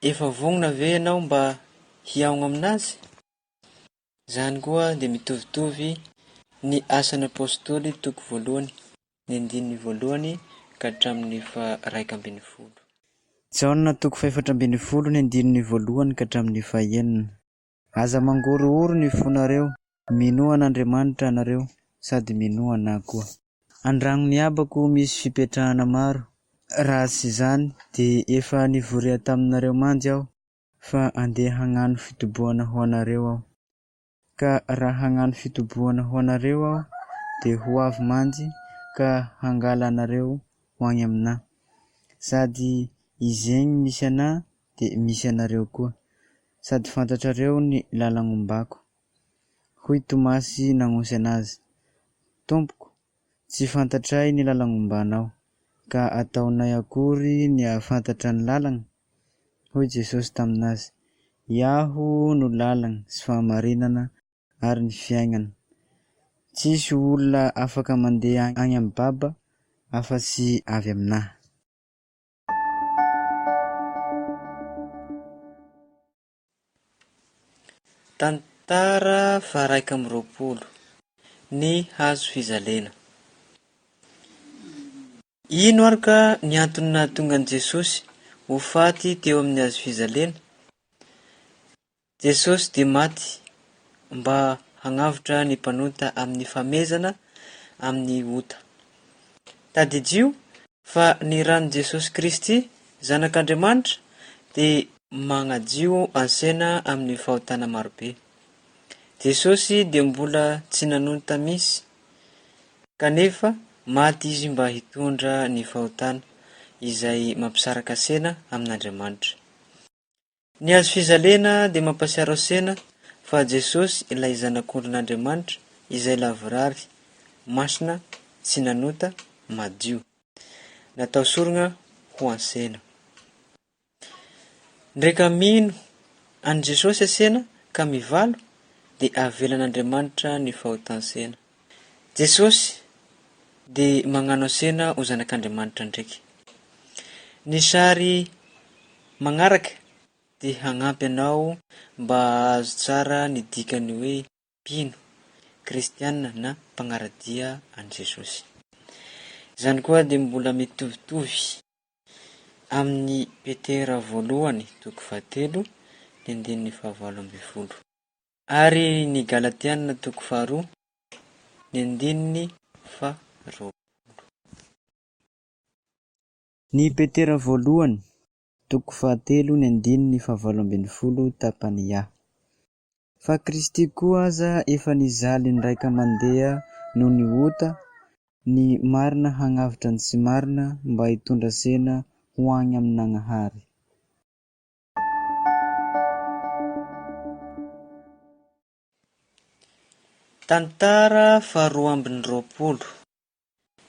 Efa vognona ve ianao mba hihaogna amin'Azy? Izany koa dia mitovitovy ny Asan'ny Apostoly toko voalohany, ny andininy voalohany ka hatramin'ny faha-11. Jaona toko faha-14 ny andininy voalohany ka hatramin'ny faha-6. Aza mangorohoro ny fonareo, minoa an'Andriamanitra anareo, sady minoa anà koa. Andragnon'ny Abako misy fipetrahana maro, raha tsy izany dia efa nivoria taminareo manjy aho fa andeha hagnano fitobohana ho anareo aho. Ka raha hagnano fitobohana ho anareo aho dia ho avy manjy ka hangala anareo ho agny aminà. Sady izegny misy anà dia misy anareo koa. Sady fantatrareo ny lalagnombako. Hoy Tomasy nagnosy anazy, Tompoko, tsy fantatray ny lalagnombanao, ka ataonay akory ny hahafantatra ny lalagna? Hoy Jesosy taminazy, Iaho no lalagna sy fahamarinana ary ny fiaignana. Tsisy olona afaka mandeha agny amy Baba afa-tsy avy aminahy. Tantara faha-21, Ny hazo fijaliana. Ino ary ka ny antony nahatonga an'i Jesosy ho faty teo amin'ny hazo fijaliana? Jesosy dia maty mba hagnavotra ny mpanota amin'ny famehezana amin'ny ota. Tadidio fa ny ran'i Jesosy Kristy, Zanak'Andriamanitra, dia magnadio ansena amin'ny fahotana marobe. Jesosy dia mbola tsy nanota mihitsy, kanefa maty Izy mba hitondra ny fahotana izay mampisaraka ansena amin'Andriamanitra. Ny hazo fijaliana dia mampahatsiaro ansena fa Jesosy ilay Zanak'ondrin'Andriamanitra izay lavorary, masina, tsy nanota, madio. Natao sorogna ho ansena. Ndreka mino an'i Jesosy ansena ka mivalo dia avelan'Andriamanitra ny fahotansena. Jesosy dia magnano ansena ho zanak'Andriamanitra ndreky. Ny sary magnaraka dia hagnampy anao mba hahazo tsara ny dikan'ny hoe mpino, kristiana na mpagnara-dia an'i Jesosy. Izany koa dia mbola mitovitovy amin'ny Petera voalohany toko fahatelo ny andininy fahavalo ambin'ny folo ary ny Galatiana toko faharoa ny andininy faharoapolo. Ny Petera voalohany toko fahatelo ny andininy fahavalo ambin'ny folo tapany A. Fa Kristy koa aza efa nijaly indraika mandeha noho ny ota, ny marina hagnavotra ny tsy marina mba hitondra sena ho agny amin'Nagnahary. Tantara faharoa ambin'ny roapolo,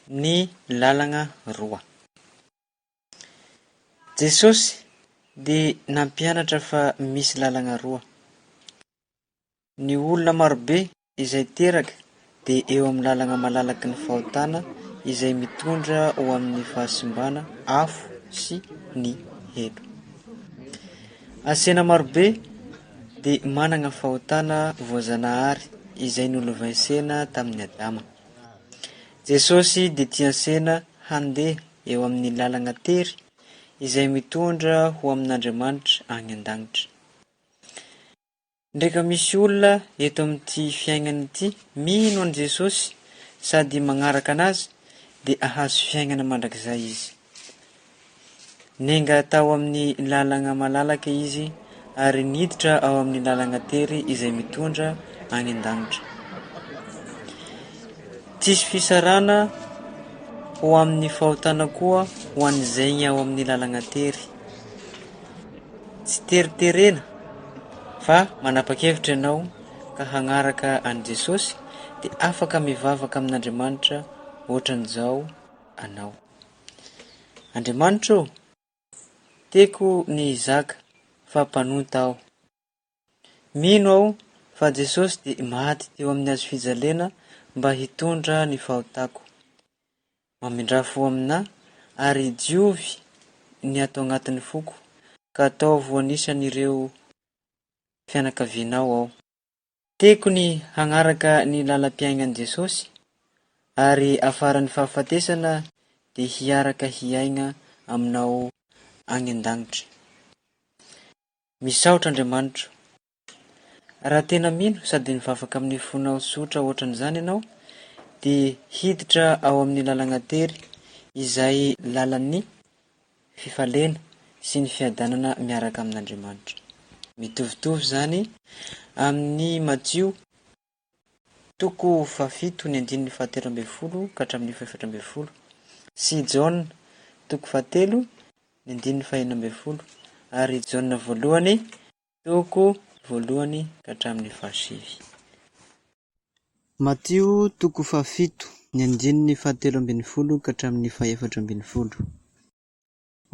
Ny lalagna roa. Jesosy dia nampianatra fa misy lalagna roa. Ny olona marobe izay teraka dia eo amin'ny lalagna malalaky ny fahotana izay mitondra ho amin'ny fahasimbana, afo sy ny helo. Asena marobe dia managna fahotana voazanahary izay nolovain-sena tamin'i Adama. Jesosy dia tian-sena handeha eo amin'ny lalagna tery izay mitondra ho amin'Andriamanitra any an-danitra. Ndreka misy olona eto amin'ity fiaignana ity mino an'i Jesosy sady magnaraka an'Azy dia ahazo fiaignana mandrakizay izy. Nenga tao amin'ny lalagna malalaka izy ary niditra ao amin'ny lalagna tery izay mitondra any an-danitra. Tsisy fisarana ho amin'ny fahotana koa ho an'izay ao amin'ny lalagna tery. Tsy teriterena fa manapa-kevitra ianao ka hagnaraka an'i Jesosy dia afaka mivavaka amin'Andriamanitra ohatran'izao anao. Andriamanitra ô, tiako ny hizaka fa mpanota aho. Mino aho fa Jesosy dia maty teo amin'ny hazo fijaliana mba hitondra ny fahotako. Mamindrà fo aminà ary diovy ny ato agnatin'ny foko ka ataovy ho anisan'ireo fianakavianao aho. Tiako ny hagnaraka ny lalam-piaignan'i Jesosy ary afaran'ny fahafatesana dia hiaraka hiaigna aminao agny an-danitra. Misaotra Andriamanitra. Raha tena mino sady mivavaka amin'ny fonao tsotra ohatran'izany ianao dia hiditra ao amin'ny lalagna tery izay lalan'ny fifaliana sy ny fiadanana miaraka amin'Andriamanitra. Mitovitovy izany amin'ny Matio toko fahafito ny andininy fahatelo ambin'ny folo ka hatramin'ny fahefatra ambin'ny folo sy Jaona toko fahatelo ny andininy fahenina ambin'ny folo ary Jaona voalohany toko voalohany ka hatramin'ny fahasivy. Matio toko fahafito ny andininy fahatelo ambin'ny folo ka hatramin'ny fahefatra ambin'ny folo.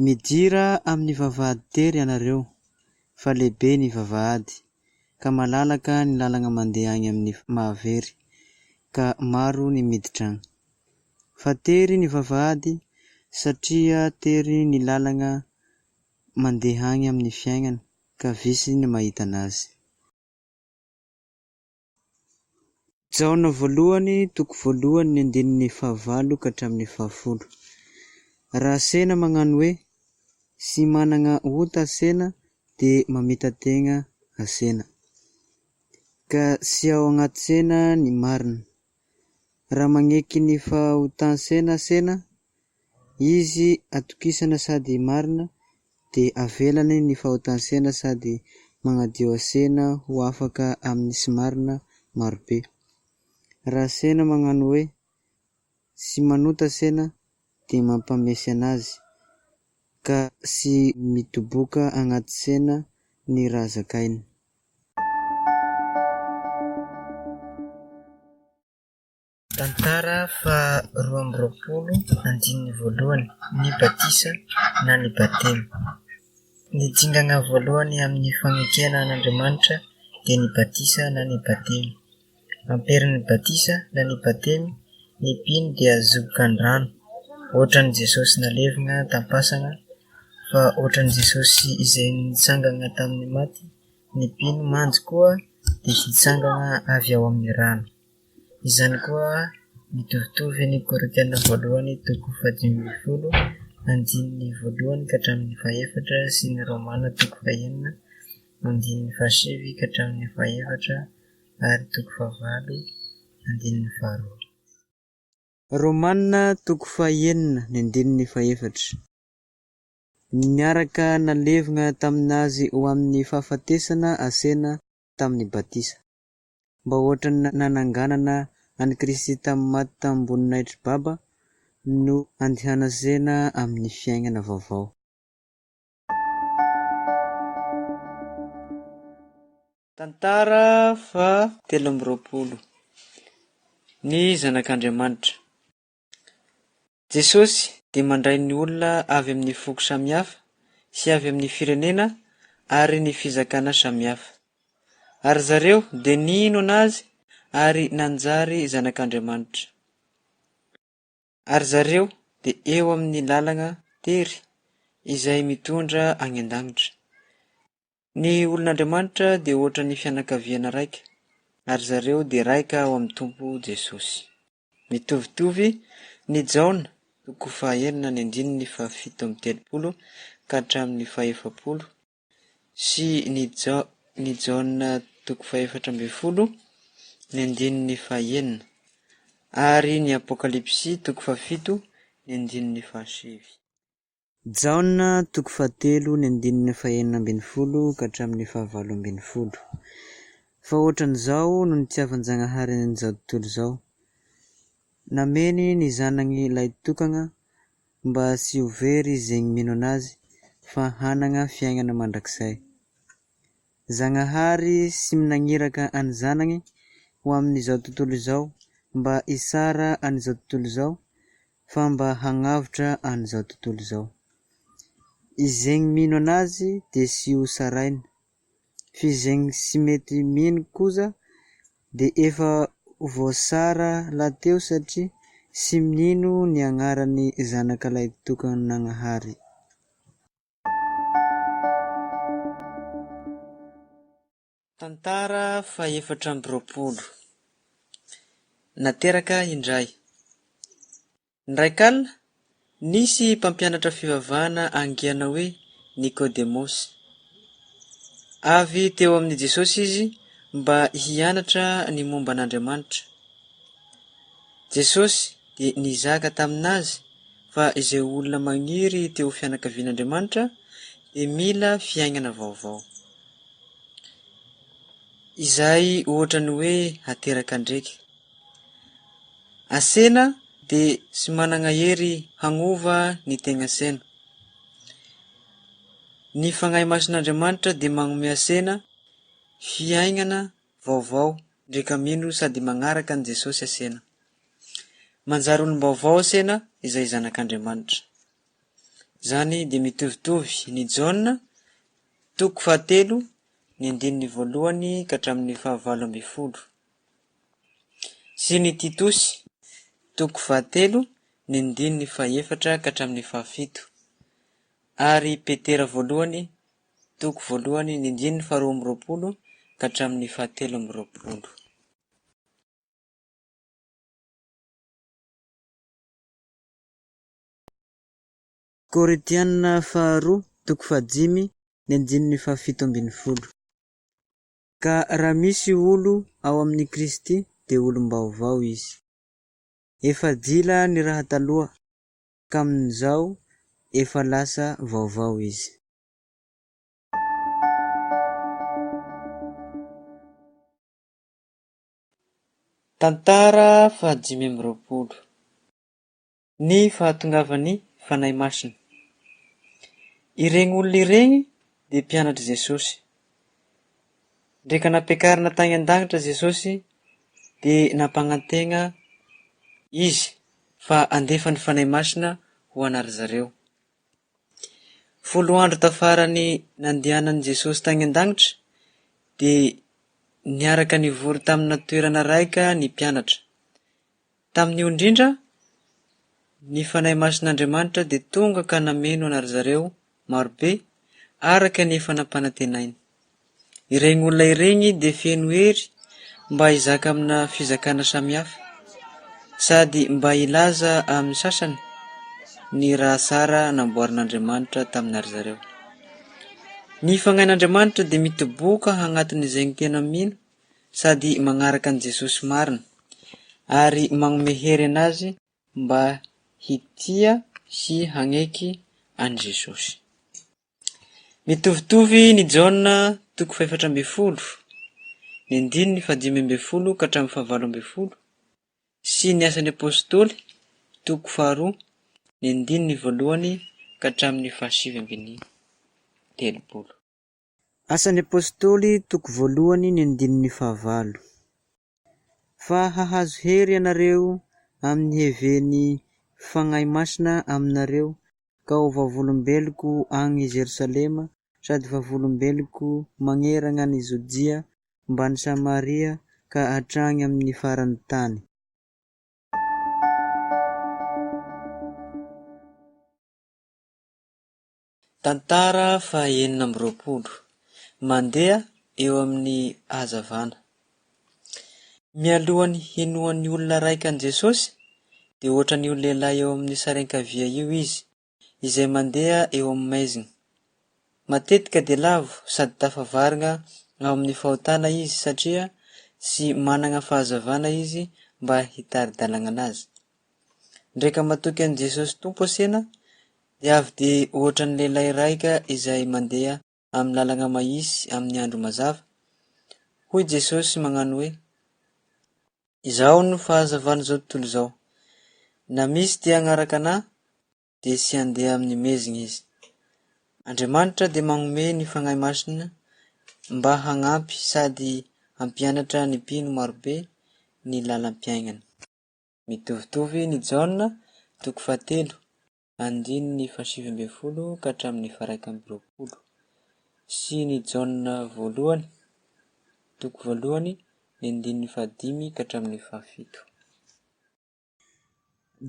Midira amin'ny vavahady tery ianareo, fa lehibe ny vavahady, ka malalaka ny lalana mandeha any amin'ny mahavery, ka maro ny miditra any. Fa tery ny vavahady, satria tery ny lalana mandeha any amin'ny fiainana, ka vitsy ny mahita anazy. Jaona voalohany toko voalohany ny andininy fahavalo ka hatramin'ny fahafolo. Raha sena magnano hoe, Tsy managna ota asena dia mamita-tegna asena, ka tsy ao agnatin-tsena ny marina. Raha magneky ny fahotan-tsena asena, izy atokisana sady marina dia avelany ny fahotan-tsena sady magnadio asena ho afaka amin'ny tsy marina marobe. Raha asena magnano hoe, Tsy manota asena dia mampamesy anazy, ka tsy mitoboka agnaty tsena ny raha zakainy. Tantara faha 22 andininy voalohany Ny batisa na ny batemy. Ny dingana voalohany amin'ny fanekena an'Andriamanitra dia ny batisa na ny batemy. Amperin'ny batisa na ny batemy, ny mpino dia zobokan-drano, ohatran'i Jesosy nalevina tam-pasana, fa ohatran'i Jesosy izay nitsangana tamin'ny maty, ny mpino mantsy koa dia hitsangana avy ao amin'ny rano. Izany koa mitovitovy ny Korintiana voalohany toko fahadimy ambin'ny folo andininy voalohany ka hatramin'ny fahefatra sy ny Romana toko fahenina andininy fahasivy ka hatramin'ny fahefatra ary toko fahavalo andininy faharoa. Romana toko fahenina ny andininy fahefatra. Niaraka nalevina tamin'Azy ho amin'ny fahafatesana asena tamin'ny batisa. Mba hoatran'ny nananganana an'i Kristy tamin'ny maty tamim-boninahitr'i Baba no andehanasena amin'ny fiainana vaovao. Tantara faha 23. Ny Zanak'Andriamanitra. Jesosy dia mandray ny olona avy amin'ny foko samihafa sy avy amin'ny firenena ary ny fizakana samihafa. Ary zareo dia nino an'Azy ary nanjary zanak'Andriamanitra. Ary zareo dia eo amin'ny lalana tery izay mitondra any an-danitra. Ny olon'Andriamanitra dia ohatran'ny fianakaviana raika, ary zareo dia raika ao amin'ny Tompo Jesosy. Mitovitovy ny Jaona toko fahaenina ny andininy fahafito amby telopolo ka hatramin'ny fahefapolo sy ny ny Jaona toko fahefatra ambin'ny folo ny andininy fahenina ary ny Apokalypsy toko fahafito ny andininy fahasivy. Jaona toko fahatelo ny andininy fahenina ambin'ny folo ka hatramin'ny fahavalo ambin'ny folo. Fa hoatran'izao no nitiavan-Jagnahary an'izao tontolo izao, nameny ny Zanany lahitokana mba tsy ho very zegny mino an'Azy fa hanagna fiaignana mandrakizay. Zagnahary tsy nagniraka an'ny Zanany ho amin'izao tontolo izao mba hitsara an'izao tontolo izao fa mba hagnavotra an'izao tontolo izao. Izegny mino an'Azy de tsy ho tsaraina, f'izegny tsy mety mino kosa de efa voatsara lahateo satria tsy mino ny agnaran'ny Zanaka Lahitokan'Nagnahary. Tantara fahefatra amby roapolo. Nateraka indray. Indraika alina, nisy mpampianatra fivavahana angiana hoe Nikodemosy. Avy teo amin'i Jesosy izy mba hianatra ny momba an'Andriamanitra. Jesosy dia nizaka tamin'azy fa izay olona magniry te ho fianakavian'Andriamanitra dia mila fiainana vaovao. Izay ohatran'ny hoe ateraka ndreky. Asena dia tsy managna hery hagnova ny tegnasena. Ny Fagnahy Masin'Andriamanitra dia magnome asena fiaignana vaovao ndreka mino sady magnaraka an'i Jesosy asena. Manjary olom-baovao asena izay zanak'Andriamanitra. Izany dia mitovitovy ny Jaona toko fahatelo ny andininy voalohany ka hatramin'ny fahavalo ambin'ny folo sy ny Titosy toko fahatelo ny andininy fahefatra ka hatramin'ny fahafito ary Petera voalohany toko voalohany ny andininy faharoa amby roapolo ka hatramin'ny fahatelo amby roapolo. Korintiana faharoa toko fahadimy ny andininy fahafito ambin'ny folo. Ka raha misy olo ao amin'i Kristy dia olom-baovao izy. Efa dila ny raha taloha, ka amin'izao efa lasa vaovao izy. Tantara fahadimy amby roapolo. Ny fahatongavan'ny Fanahy Masina. Ireny olona ireny dia mpianatr'i Jesosy. Ndreka nampiakarina tany an-danitra Jesosy dia nampanantena Izy fa handefa ny Fanahy Masina ho an'ary zareo. 10 andro tafaran'ny nandehanan'i Jesosy tany an-danitra dia niaraka nivory tamina toerana raika ny mpianatra. Tamin'io indrindra, ny Fanahy Masin'Andriamanitra dia tonga ka nameno an'ary zareo marobe araka ny efa nampanantenainy. Ireny olona ireny dia feno hery mba hizaka amina fizakana samihafa, sady mba hilaza amin'ny sasany ny raha tsara namboarin'Andriamanitra tamin'ary zareo. Ny Fagnahin'Andriamanitra dia mitoboka agnatin'izay tena mino sady magnaraka an'i Jesosy marina, ary magnome hery anazy mba hitia sy hagneky an'i Jesosy. Mitovitovy ny Jaona toko fahefatra ambin'ny folo, ny andininy fahadimy ambin'ny folo ka hatramin'ny fahavalo ambin'ny folo, sy ny Asan'ny Apostoly toko faharoa, ny andininy voalohany ka hatramin'ny fahasivy ambin'ny telopolo. Asan'ny Apostoly toko voalohany ny andininy fahavalo. Fa hahazo hery ianareo amin'ny heven'ny Fagnahy Masina aminareo ka ho vavolombeloko agny Jerosalema sady vavolombeloko magnerana an'i Jodia mbany Samaria ka hatragny amin'ny faran'ny tany. Tantara faha enina amby roapolo. Mandeha eo amin'ny hazavana. Mialohan'ny hinoan'ny olona raika an'i Jesosy, dia ohatran'io lehilahy eo amin'ny sary ankavia io izy, izay mandeha eo amin'ny maizina. Matetika dia lavo sady tafavarina ao amin'ny fahotana izy satria tsy manana fahazavana izy mba hitari-dalana anazy. Ndraika matoky an'i Jesosy Tompo asena dia avy dia ohatran'ny lehilahy raika izay mandeha amin'ny lalana mahisy amin'ny andro mazava. Hoy Jesosy magnano hoe, Izaho no fahazavan'izao tontolo izao. Na misy te hagnaraka anà dia tsy handeha amin'ny mezina izy. Andriamanitra dia magnome ny Fagnahy Masina mba hagnampy sady hampianatra ny mpino marobe ny lalam-piaignana. Mitovitovy ny Jaona toko fahatelo andininy fahasivy ambin'ny folo ka hatramin'ny faharaika amby roapolo sy ny Jaona voalohany toko voalohany ny andininy fahadimy ka hatramin'ny fahafito.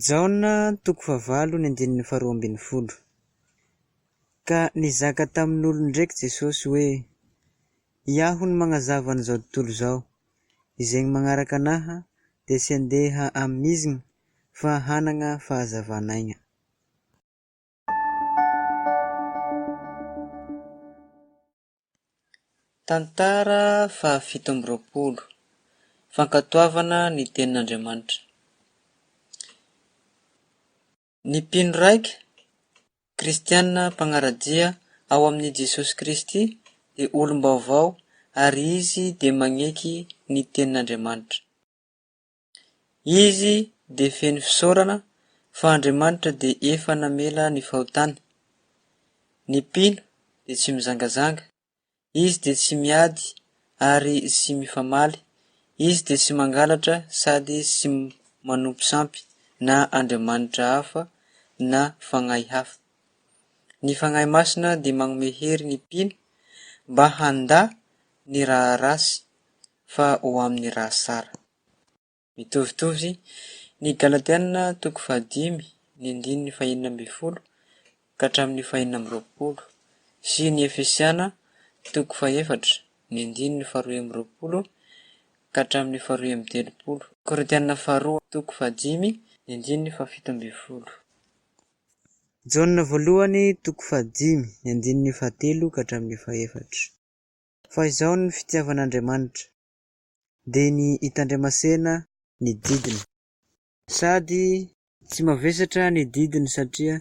Jaona toko fahavalo ny andininy faharoa ambin'ny folo. Ka nizaka tamin'olon-draiky Jesosy hoe, Iaho no magnazava an'izao tontolo izao. Izay magnaraka anaha dia tsy handeha amizigna fa hanagna fahazavan'aigna. Tantara fahafito amby roapolo. Fankatoavana ny Tenin'Andriamanitra. Ny mpino raika, kristiana mpanara-dia ao amin'i Jesosy Kristy dia olom-baovao ary izy dia magneky ny tenin'Andriamanitra. Izy dia feno fisaorana fa Andriamanitra dia efa namela ny fahotany. Ny mpino dia tsy mizangazanga, izy dia tsy miady ary tsy mifamaly, izy dia tsy mangalatra sady tsy manompo sampy na andriamanitra hafa na fagnahy hafa. Ny Fagnahy Masina dia magnome hery ny mpino mba handà ny raha ratsy fa ho amin'ny raha tsara. Mitovitovy ny Galatiana toko fahadimy ny andininy fahenina ambin'ny folo ka hatramin'ny fahenina amby roapolo sy ny Efesiana toko fahefatra ny andininy faharoa amby roapolo ka hatramin'ny faharoa amby telopolo. Korintiana faharoa toko fahadimy ny andininy fahafito ambin'ny folo. Jaona voalohany toko fahadimy ny andininy fahatelo ka hatramin'ny fahefatra. Fa izao ny fitiavan'Andriamanitra, dia ny hitandremasena ny didiny. Sady tsy mavesatra ny didiny satria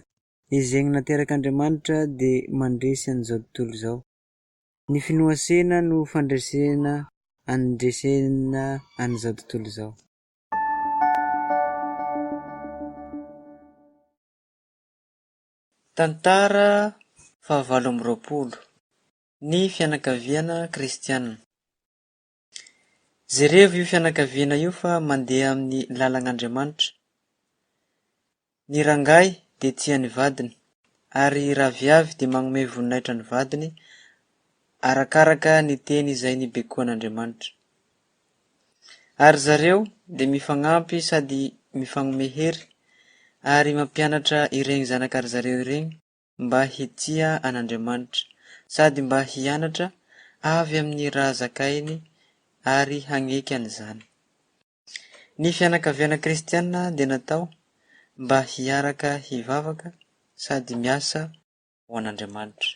izegny naterak'Andriamanitra dia mandresy an'izao tontolo izao. Ny finoasena no fandresena andresena an'izao tontolo izao. Tantara fahavalo amby roapolo. Ny fianakaviana kristiana. Jerevo io fianakaviana io fa mandeha amin'ny lalan'Andriamanitra. Ny rangahy dia tia ny vadiny, ary raviavy dia magnome voninahitra ny vadiny arakaraka ny teny izay nibekoan'Andriamanitra. Ary zareo dia mifagnampy sady mifagnome hery ary mampianatra iregny zanakary zareo iregny mba hitia an'Andriamanitra, sady mba hianatra avy amin'ny raha zakainy ary hagneky an'izany. Ny fianakaviana kristiana dia natao mba hiaraka hivavaka sady miasa ho an'Andriamanitra.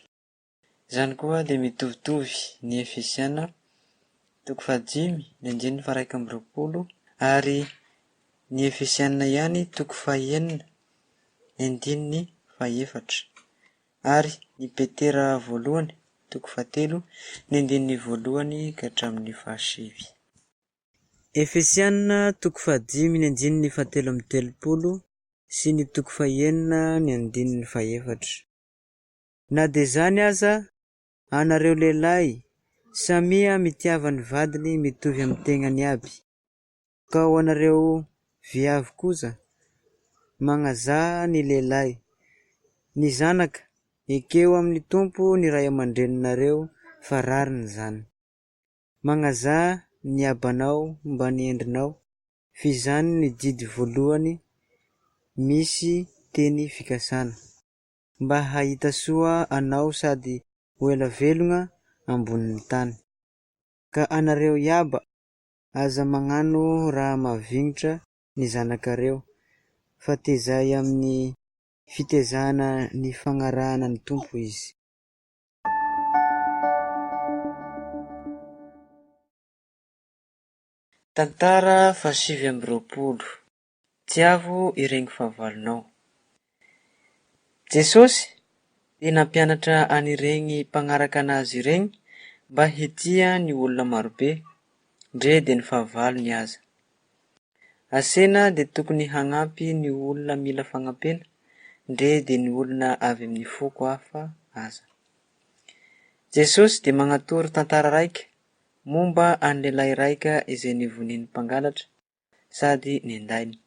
Izany koa dia mitovitovy ny Efesiana toko fahadimy ny andininy faha-iraika amby roapolo ary ny Efesiana ihany toko fahenina ny andininy fahefatra ary ny Petera voalohany toko fahatelo ny andininy voalohany ka hatramin'ny fahasivy. Efesiana toko fahadimy ny andininy fahatelo amby telopolo sy ny toko fahenina ny andininy fahefatra. Na dia izany aza, anareo lehilahy, samia mitiava ny vadiny mitovy amin'ny tegnany aby. Ka ho anareo viavy kosa, magnazaha ny lehilahy. Ny zanaka, ekeo amin'ny Tompo ny ray aman-dreninareo fa rariny izany. Magnazaha ny abanao mba ny endrinao, f'izany ny didy voalohany misy teny fikasana. Mba hahita soa anao sady ho ela velogna ambonin'ny tany. Ka anareo iaba, aza magnano raha mahavignitra ny zanakareo, fa tezay amin'ny fitezana ny fagnarahana ny Tompo izy. Tantara fahasivy amby roapolo. Tiavo ireny fahavalonao. Jesosy dia nampianatra an'ireny mpagnaraka an'Azy ireny mba hitia ny olona marobe, ndre dia ny fahavalony aza. Asena dia tokony hagnampy ny olona mila fagnampiana, ndre dia ny olona avy amin'ny foko hafa aza. Jesosy dia magnatoro tantara raika momba an'ny lehilahy raika izay nivonin'ny mpangalatra sady nendainy.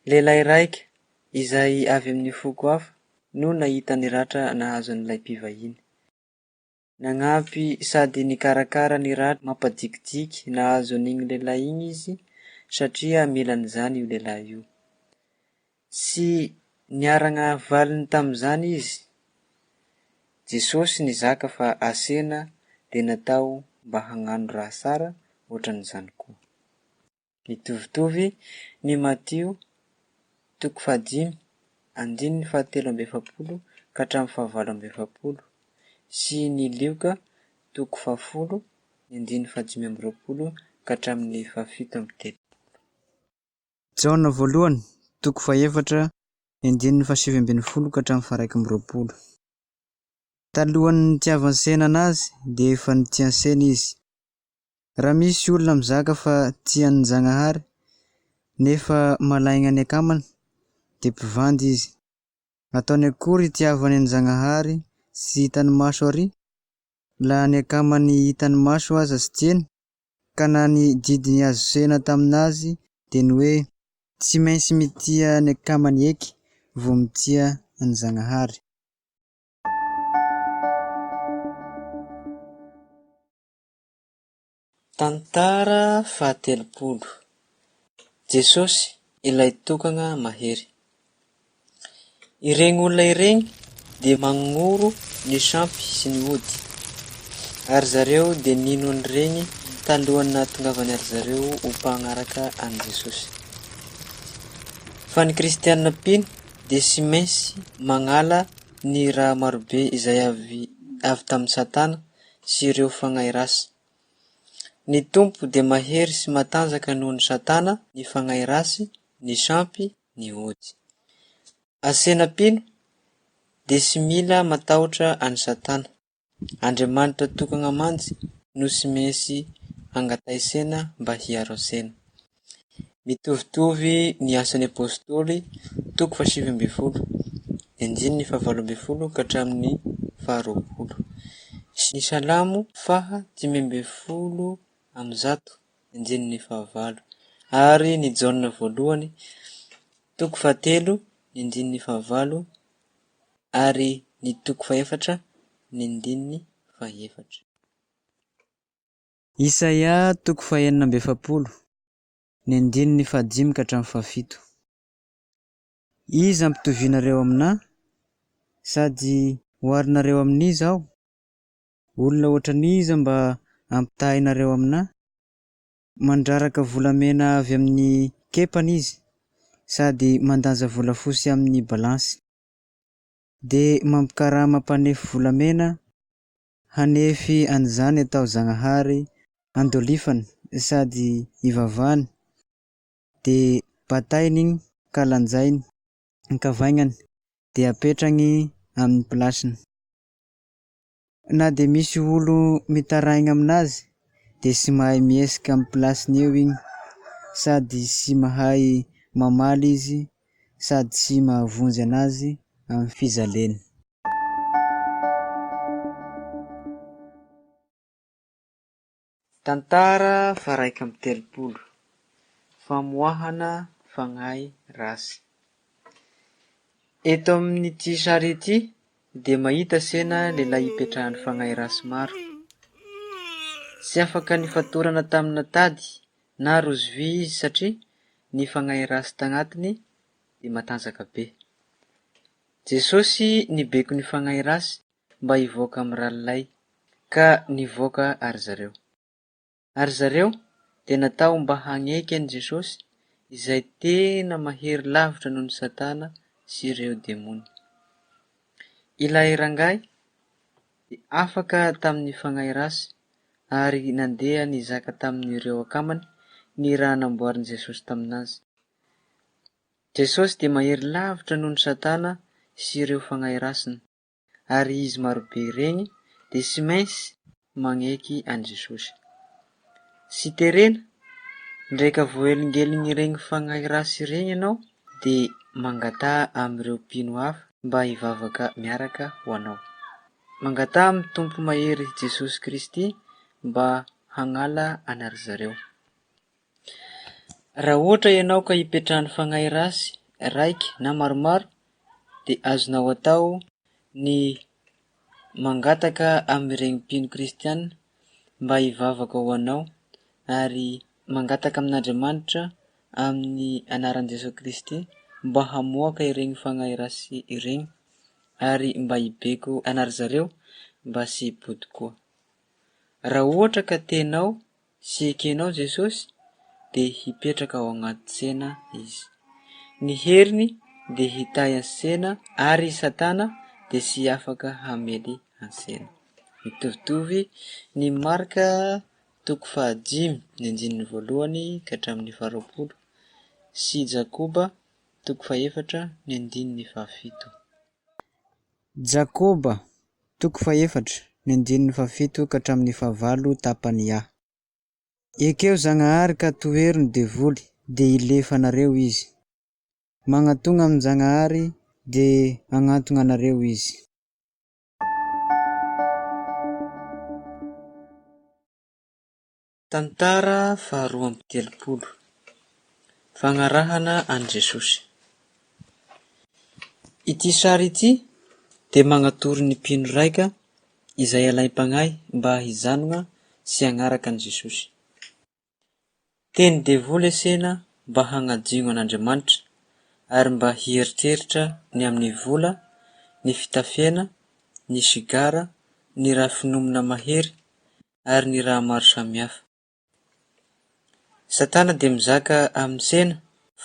Lehilahy raika izay avy amin'ny foko hafa no nahita ny ratra nahazo an'ilay mpivahiny. Nagnampy sady nikarakara ny ratra mampadikidiky nahazo an'igny lehilahy igny izy satria mila an'izany io lehilahy io. Tsy niaragna valiny tamin'izany izy. Jesosy nizaka fa asena dia natao mba hagnano raha tsara ohatran'izany koa. Mitovitovy ny Matio toko fahadimy andininy fahatelo amby efapolo ka hatramin'ny fahavalo amby efapolo sy ny Lioka toko fahafolo ny andininy fahadimy amby roapolo ka hatramin'ny fahafito amby telopolo. Jaona voalohany toko fahefatra. Ny andininy faha-19 ka hatramin'ny faha-21. Talohan'ny nitiavan'i Sena an'azy dia efa nitia an'i Sena izy. Raha misy olona mizaka fa tia an'i Zagnahary nefa malaigna ny akamany dia mpivandy izy. Ataony akory hitiavany an'i Zagnahary tsy hitany maso ary laha ny akamany hitany maso aza tsy tiany? Ka na ny didy niazo Sena tamin'azy dia ny hoe tsy maintsy mitia ny akamany eky vao mitia an'i Zagnahary. Tantara fahatelopolo, Jesosy ilay tokana mahery. Ireny olona ireny dia magnoro ny sampy sy ny ody, ary zareo dia nino an'ireny talohan'ny nahatongavany ary zareo ho mpagnaraka an'i Jesosy. Fa ny kristiana mpino dia tsy maintsy magnala ny raha marobe izay avy avy tamin'i Satana sy ireo fagnahy rasy. Ny Tompo dia mahery sy matanjaka noho ny Satana, ny fagnahy rasy, ny sampy, ny ody. Asena mpino dia tsy mila matahotra an'i Satana. Andriamanitra tokana mantsy no tsy maintsy angatahisena mba hiaro ansena. Mitovitovy ny Asan'ny Apostoly toko faha-19, andininy faha-18 ka hatramin'ny faha-20, sy ny Salamo faha-115, andininy fahavalo, ary ny Jaona voalohany toko fahatelo, ny andininy fahavalo, ary ny toko fahefatra, ny andininy fahefatra. Isaia toko faha-46, ny andininy fahadimy ka hatramin'ny fahafito. Iza ampitovianareo aminà? Sady oharinareo amin'iza aho? Olona hoatran'iza mba ampitahainareo aminà? Mandraraka volamena avy amin'ny kepany izy, sady mandanja volafotsy amin'ny balansy. Dia mampikarama mpanefy volamena hanefy an'izany atao Zagnahary andolifany sady ivavahany, dia batainy igny ka lanjainy ankavaignany dia apetragny amin'ny pilasiny. Na dia misy olo mitaraigna aminazy dia tsy mahay mihesika amin'ny pilasiny eo igny sady tsy mahay mamaly izy sady tsy mahavonjy anazy amin'ny fijaleny. Tantara faha-31, Famoahana fagnahy rasy. Eto amin'ity sary ity dia mahita sena lehilahy ipetrahan'ny fagnahy rasy maro. Tsy afaka nifatorana tamina tady na rojo vy izy satria ny fagnahy rasy tagnatiny dia matanjaka be. Jesosy nibeko ny fagnahy rasy mba hivoaka amin'ny ralilay, ka nivoaka ary zareo. Ary zareo dia natao mba hagneky an'i Jesosy, izay tena mahery lavitra noho ny Satana sy ireo demony. Ilay rangahy dia afaka tamin'ny fagnahy rasy ary nandeha nizaka tamin'ireo akamany ny raha namboarin'i Jesosy taminazy. Jesosy dia mahery lavitra noho ny Satana sy ireo fagnahy rasiny. ary izy marobe iregny dia tsy maintsy magneky an'i Jesosy. Tsy terena, ndraika voahelingeligny iregny fagnahy rasy iregny ianao dia mangataha amin'ireo mpino hafa mba hivavaka miaraka ho anao. Mangataha amin'ny Tompo mahery Jesosy Kristy mba hagnala anary zareo. Raha ohatra ianao ka ipetrahan'ny fagnahy rasy raiky na maromaro dia azonao atao ny mangataka amin'iregny mpino kristiana mba hivavaka ho anao ary mangataka amin'Andriamanitra amin'ny anaran'i Jesoa Kristy mba hamoaka iregny fagnahy rasy iregny ary mba hibeko anary zareo mba tsy hipody koa. Raha ohatra ka tenao sy ekenao Jesosy dia hipetraka ao agnaty tsena Izy. Ny heriny dia hitahy antsena ary i Satana dia tsy afaka hamely antsena. Mitovitovy ny Marka toko fahadimy ny andininy voalohany ka hatramin'ny faharoapolo sy Jakoba. toko fahefatra ny andininy fahafito. Jakoba toko fahefatra ny andininy fahafito ka hatramin'ny fahavalo tapany A. Ekeo Zagnahary ka tohero ny devoly, dia hilefa anareo izy. Magnatogna amin-Jagnahary dia hagnantogna anareo izy. Tantara faharoa amby telopolo. Fagnarahana an'i Jesosy. Ity sary ity dia magnatoro ny mpino raika izay alaim-pagnahy mba hijanogna sy hagnaraka an'i Jesosy. Teny devoly asena mba hagnadino an'Andriamanitra ary mba hieritreritra ny amin'ny vola, ny fitafiana, ny sigara, ny raha finomina mahery ary ny raha maro samihafa. Satana dia mizaka amin'ny sena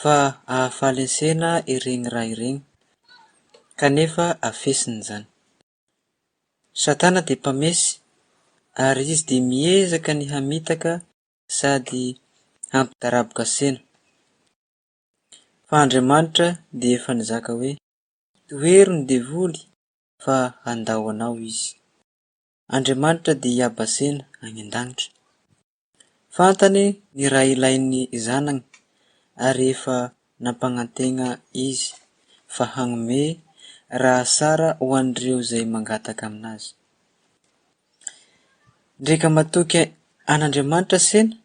fa ahafaly ny sena ireny raha ireny, kanefa afesiny izany. Satana dia mpamesy ary izy dia miezaka ny hamitaka sady hampidaraboka sena. Fa Andriamanitra dia efa nizaka hoe, Tohero ny devoly fa handao anao izy. Andriamanitra dia hiaba sena any an-danitra. Fantany ny raha ilain'ny zanany ary efa nampagnantegna Izy fa hagnome raha sara ho an'ireo izay mangataka aminazy. Ndreka matoky an'Andriamanitra sena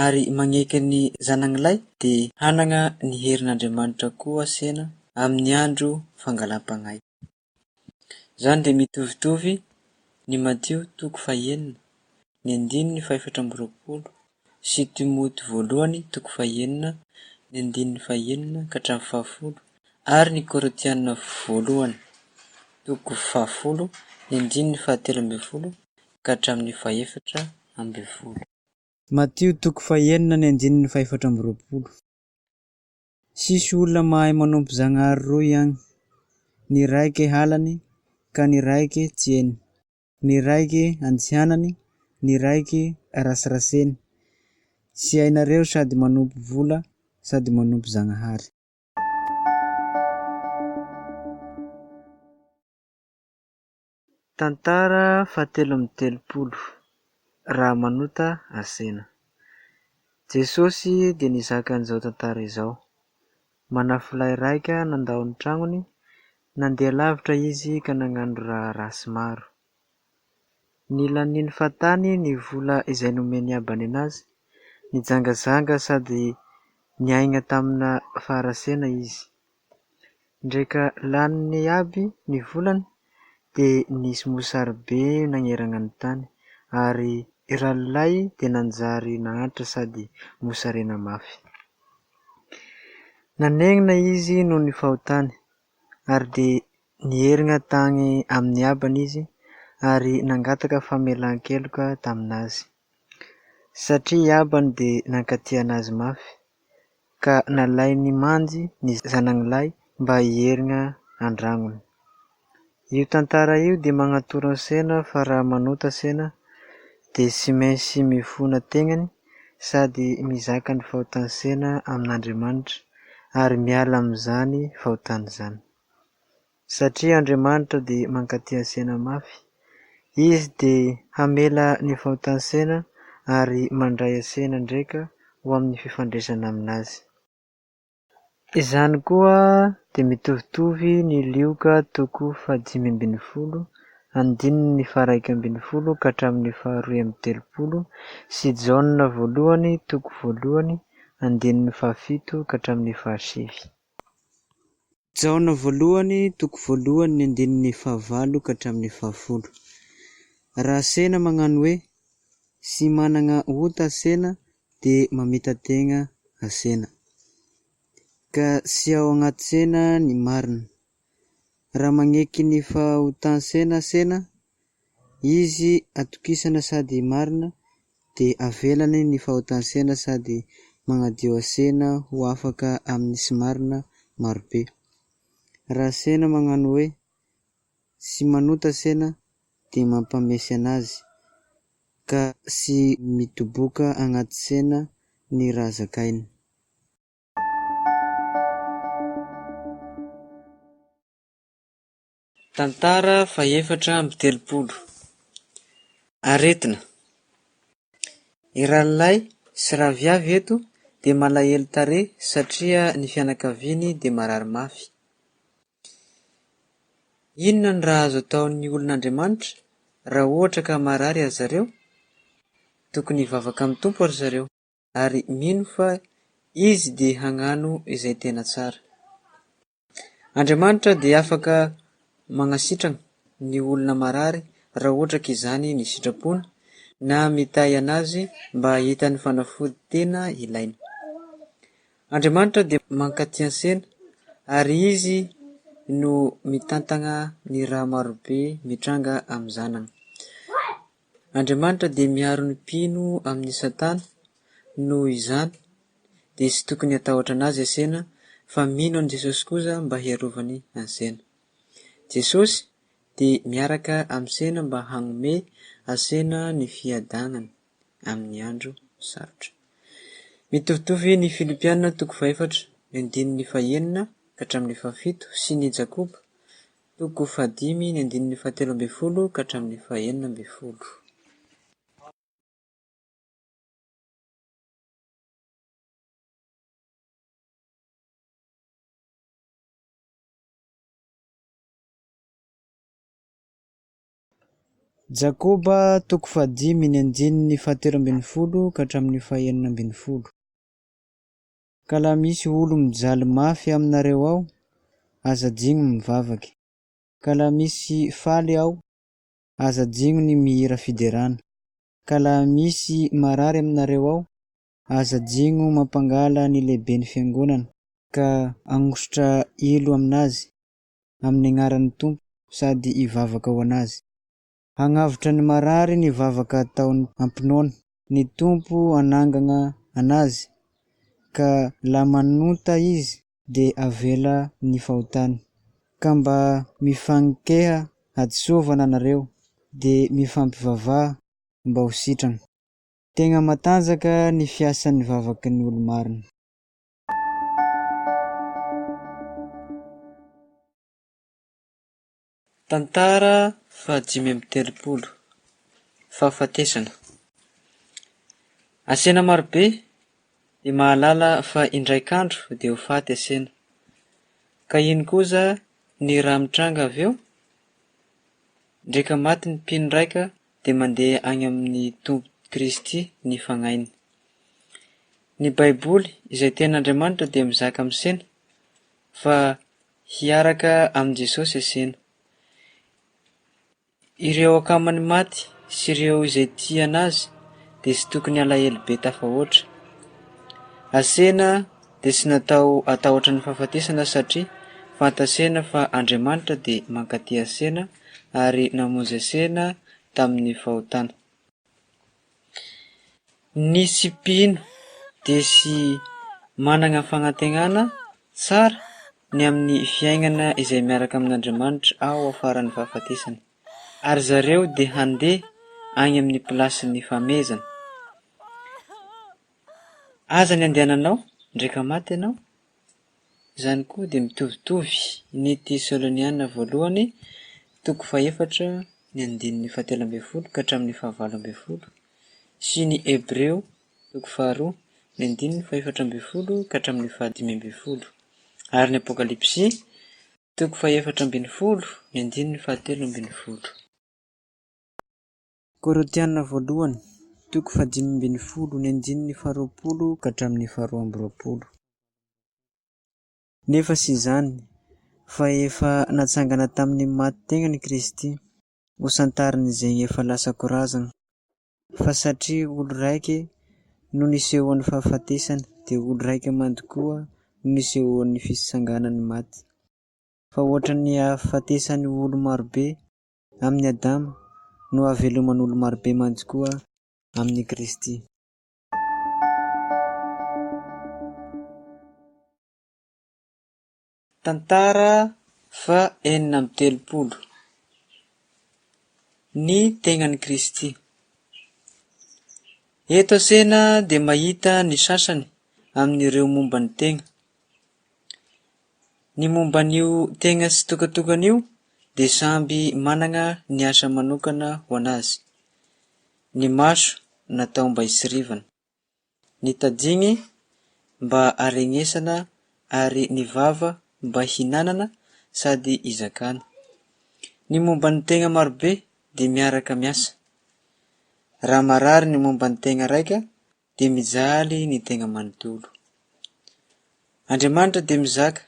ary magneky ny Zanany lahy dia hanagna ny herin'Andriamanitra koa sena amin'ny andro fangalam-pagnahy. Izany dia mitovitovy ny Matio toko fahenina, ny andininy fahefatra amby roapolo sy Timoty voalohany toko fahenina, ny andininy fahenina ka hatramin'ny fahafolo ary ny Korintiana voalohany toko fahafolo, ny andininy fahatelo ambin'ny folo ka hatramin'ny fahefatra ambin'ny folo. Matio toko fahenina ny andininy fahefatra amby roapolo. Tsisy olona mahay manompo Zagnahary roy agny, ny raike halany ka ny raike tieny, ny raike andihanany, ny raike rasiraseny. Tsy hainareo sady manompo vola sady manompo Zagnahary. Tantara fahatelo amby telopolo, Raha manota asena. Jesosy dia nizaka an'izao tantara izao, Manafolahy raika nandao ny tragnony, nandeha lavitra izy ka nagnano raha rasy maro. Nilaniny fahatany ny vola izay nomen'ny abany anazy, nijangajanga sady niaigna tamina faharasena izy. Ndraika laniny aby ny volany dia nisy mosary be nanerana ny tany ary ralehilahy dia nanjary nahantra sady mosarena mafy. Nanegnina izy noho ny fahotany ary dia niherina tany amin'ny abany izy ary nangataka famelan-keloka taminazy. Satria i abany dia nankatia anazy mafy ka nalainy manjy ny zanany lahy mba hiherina an-dragnony. Io tantara io dia magnatoro ansena fa raha manota ansena dia tsy maintsy mifona tegnany sady mizaka ny fahotansena amin'Andriamanitra ary miala amin'izany fahotana izany. Satria Andriamanitra dia mankatia ansena mafy, Izy dia hamela ny fahotansena ary mandray ansena ndraika ho amin'ny fifandraisana aminazy. Izany koa dia mitovitovy ny Lioka toko fahadimy ambin'ny folo, andininy faharaika ambin'ny folo ka hatramin'ny faharoy amby telopolo sy Jaona voalohany toko voalohany, andininy fahafito ka hatramin'ny fahasivy. Jaona voalohany toko voalohany ny andininy fahavalo ka hatramin'ny fahafolo. Raha sena magnano hoe, Tsy managna ota asena dia mamita-tegna asena. Ka tsy ao agnaty sena ny marina. Raha magneky ny fahotan-sena asena, izy atokisana sady marina dia avelany ny fahotan-sena sady magnadio asena ho afaka amin'ny tsy marina marobe. Raha asena magnano hoe, Tsy manota asena dia mampamesy anazy ka tsy mitoboka agnaty sena ny raha zakainy. Tantara fahefatra amby telopolo. Aretina. I ralehilahy sy raviavy eto dia malahelo tarehy satria ny fianakaviany dia marary mafy. Inona ny raha azo ataon'ny olon'Andriamanitra raha ohatra ka marary ry zareo? Tokony hivavaka amin'ny Tompo ry zareo ary mino fa Izy dia hagnano izay tena tsara. Andriamanitra dia afaka magnasitrana ny olona marary raha ohatra ka izany ny sitrapony na mitahy anazy mba hahita ny fanafody tena ilaina. Andriamanitra dia mankatia ansena ary Izy no mitantagna ny raha marobe mitranga amin'ny zanany. Andriamanitra dia miaro ny mpino amin'i Satana, noho izany dia tsy tokony hatahotra an'azy asena fa mino an'i Jesosy kosa mba hiarovany ansena. Jesosy dia miaraka aminsena mba hagnome asena ny fiadagnany amin'ny andro sarotra. Mitovitovy ny Filipiana toko fahefatra, ny andininy fahenina ka hatramin'ny fahafito sy ny Jakoba Toko fahadimy, ny andininy fahatelo ambin'ny folo ka hatramin'ny fahenina ambin'ny folo. Jakoba toko fahadimy, ny andininy fahatelo ambin'ny folo ka hatramin'ny fahenina ambin'ny folo. Ka laha misy olo mijaly mafy aminareo ao, aza adino mivavaky. Ka laha misy faly ao, aza adino ny mihira fiderana. Ka laha misy marary aminareo ao, aza adino mampangala ny lehiben'ny fiangonana ka hagnosotra ilo aminazy amin'ny agnaran'ny Tompo sady hivavaka ho anazy. Hagnavotra ny marary ny vavaka ataony am-pinoana, ny Tompo hanangana anazy, ka laha manonta izy de avela ny fahotany. Ka mba mifagnikeha hadisoavana anareo, de mifampivavaha mba ho sitrana. Tegna matanjaka ny fiasan'ny vavaky ny olo-marina. Tantara fahadimy amby telopolo. Fahafatesana. Asena marobe dia mahalala fa indraik'andro dia ho faty asena. Ka ino kosa ny raha mitranga avy eo? Ndraika maty ny mpino raika dia mandeha any amin'ny Tompo Kristy ny fagnainy. Ny Baiboly izay tenin'Andriamanitra dia mizaka amin'ny sena fa Hiaraka amin'i Jesosy asena. Ireo akamany maty sy ireo izay tia an'azy dia tsy tokony halahelo be tafahoatra. Asena dia tsy natao hatahotra ny fahafatesana satria fantasena fa Andriamanitra dia mankatia asena ary namonjy asena tamin'ny fahotana. Ny tsy mpino dia tsy manana fanantenana tsara ny amin'ny fiainana izay miaraka amin'Andriamanitra ao afaran'ny fahafatesana, ary zareo dia handeha any amin'ny pilasin'ny famehezana. Aza ny andehananao, ndraika maty ianao. Izany koa dia mitovitovy ny Tesaloniana voalohany toko fahefatra ny andininy fahatelo ambin'ny folo ka hatramin'ny fahavalo ambin'ny folo sy ny Hebreo toko faharoa ny andininy fahefatra ambin'ny folo ka hatramin'ny fahadimy ambin'ny folo ary ny Apokalypsy toko fahefatra ambin'ny folo ny andininy fahatelo ambin'ny folo. Korintiana voalohany toko fahadimy ambin'ny folo ny andininy faharoapolo ka hatramin'ny faharoa amby roapolo. Nefa tsy izany, fa efa natsangana tamin'ny maty tegnany Kristy, ho santarin'izay efa lasa korazana. Fa satria olo raiky no nisehoan'ny fahafatesana, dia olo raika mandy koa no nisehoan'ny fitsanganan'ny maty. Fa hoatran'ny hahafatesan'ny olo marobe amin'i Adama no hahaveloman'olo marobe mantsy koa amin'i Kristy. Tantara faha enina amby telopolo. Ny tegnan'i Kristy. Eto asena dia mahita ny sasany amin'ireo momba ny tegna. Ny momba an'io tegna tsy tokatokana io dia samby managna ny asa manokana ho an'azy. Ny maso natao mba hisirivana, ny tadigny mba haregnesana ary ny vava mba hihinanana sady hizakana. Ny momba ny tegna marobe dia miaraka miasa. Raha marary ny momba ny tegna raika dia mijaly ny tegna manontolo. Andriamanitra dia mizaka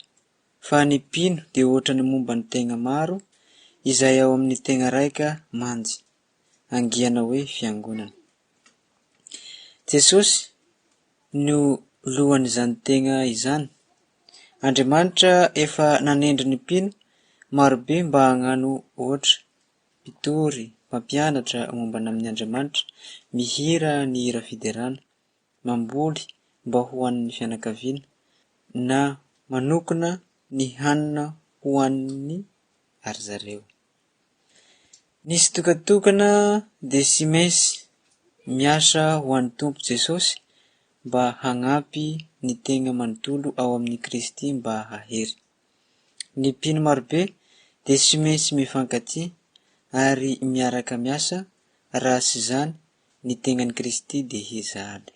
fa ny mpino dia ohatran'ny momba ny tegna maro izay ao amin'ny tegna raika manjy, angiana hoe fiangonana. Jesosy no lohan'izany tegna izany. Andriamanitra efa nanendry ny mpino marobe mba hagnano ohatra, mpitory, mpampianatra momba ny amin' Andriamanitra, mihira ny hira fiderana, mamboly mba ho an'ny fianakaviana, na manokona ny hanina ho an'ny ary zareo. Ny tsitokatokana dia tsy maintsy miasa ho an'ny Tompo Jesosy mba hagnampy ny tegna manontolo ao amin'i Kristy mba hahery. Ny mpino marobe dia tsy maintsy mifankatia ary miaraka miasa, raha tsy izany ny tegnan'i Kristy dia hijaly.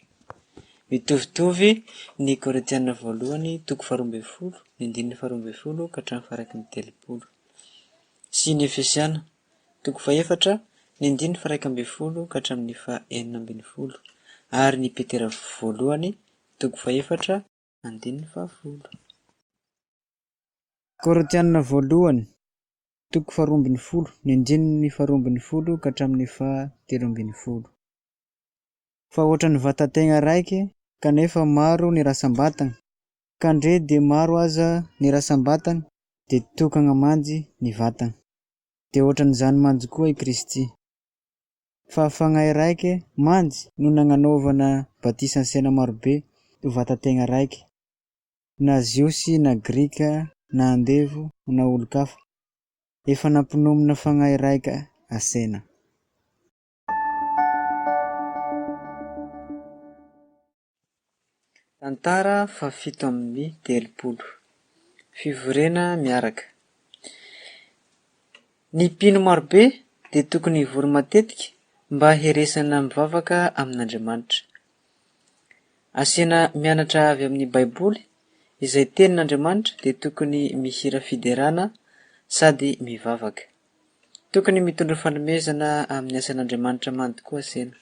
Mitovitovy ny Korintiana voalohany toko faharoa ambin'ny folo, ny andininy faharoa ambin'ny folo ka hatramin'ny faha-31, sy ny Efesiana toko fahefatra, ny andininy faha-11 ka hatramin'ny faha-16, ary ny Petera voalohany toko fahefatra, andininy fahafolo. Korintiana voalohany toko faharoa ambin'ny folo, ny andininy faharoa ambin'ny folo ka hatramin'ny fahatelo ambin'ny folo. Fa ohatran'ny vatan-tegna raiky kanefa maro ny rasam-batagna, ka ndre dia maro aza ny rasam-batagna dia tokagna manjy ny vatagna. Dia ohatran'izany manjy koa i Kristy. Fa fagnahy raiky manjy no nagnanaovana batisa an-tsena marobe ho vatan-tegna raiky, na Jiosy na Grika na andevo na olon-kafa, efa nampinomina fagnahy raika asena. Tantara fahafito amby telopolo. Fivoriana miaraka. Ny mpino marobe dia tokony hivory matetika mba hiresana mivavaka amin'Andriamanitra. Asiana mianatra avy amin'ny Baiboly izay tenin'Andriamanitra dia tokony mihira fiderana sady mivavaka. Tokony mitondra fanomezana amin'ny asan'Andriamanitra mandy koa asena.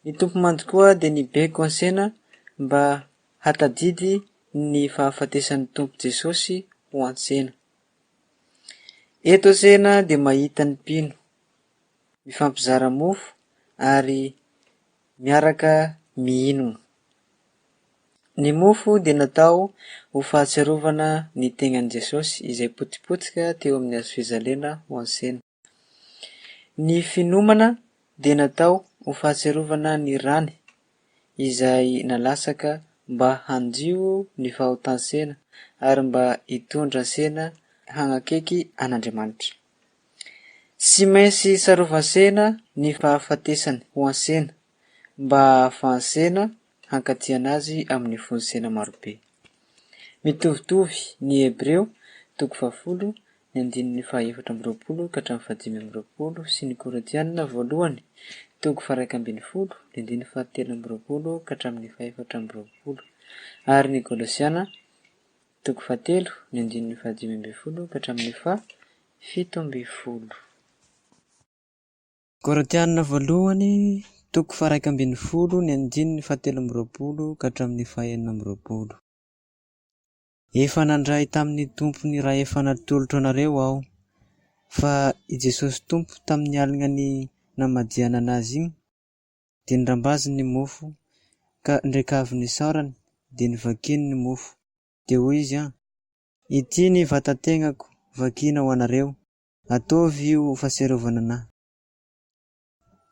Ny Tompo mandy koa dia nibeko ansena mba hatadidy ny fahafatesan'ny Tompo Jesosy ho antsena. Eto asena dia mahita ny mpino mifampizara mofo ary miaraka mihinona. Ny mofo dia natao ho fahatsiarovana ny tegnan'i Jesosy izay potipotika teo amin'ny hazo fijaliana ho antsena. Ny finomana dia natao ho fahatsiarovana ny rany izay nalatsaka mba handio ny fahotan-tsena ary mba hitondra an-tsena hagnakeky an'Andriamanitra. Tsy maintsy tsarovan-tsena ny fahafatesany ho an-tsena mba hahafahan-tsena hankatiana azy amin'ny fon-tsena marobe. Mitovitovy ny Hebreo toko fahafolo ny andininy faha-24 ka hatramin'ny fahadimy amby roapolo sy ny Korintiana voalohany toko faha-11 ny andininy fahatelo amby roapolo ka hatramin'ny faha-24 ary ny Kolosiana toko fahatelo ny andininy fahadimy ambin'ny folo ka hatramin'ny faha-17. Korintiana voalohany toko faha-11 ny andininy fahatelo amby roapolo ka hatramin'ny faha-26. Efa nandray tamin'ny Tompo ny raha efa natolotro anareo aho, fa i Jesosy Tompo tamin'ny alina ny namadihanana azy igny, dia nirambaziny ny mofo, ka ndraika avy nisaorany, dia novakiny ny mofo, dia hoy izy an, Ity ny vatan-tegnako vakina ho anareo, ataovy io ho fahatsiarovana anah.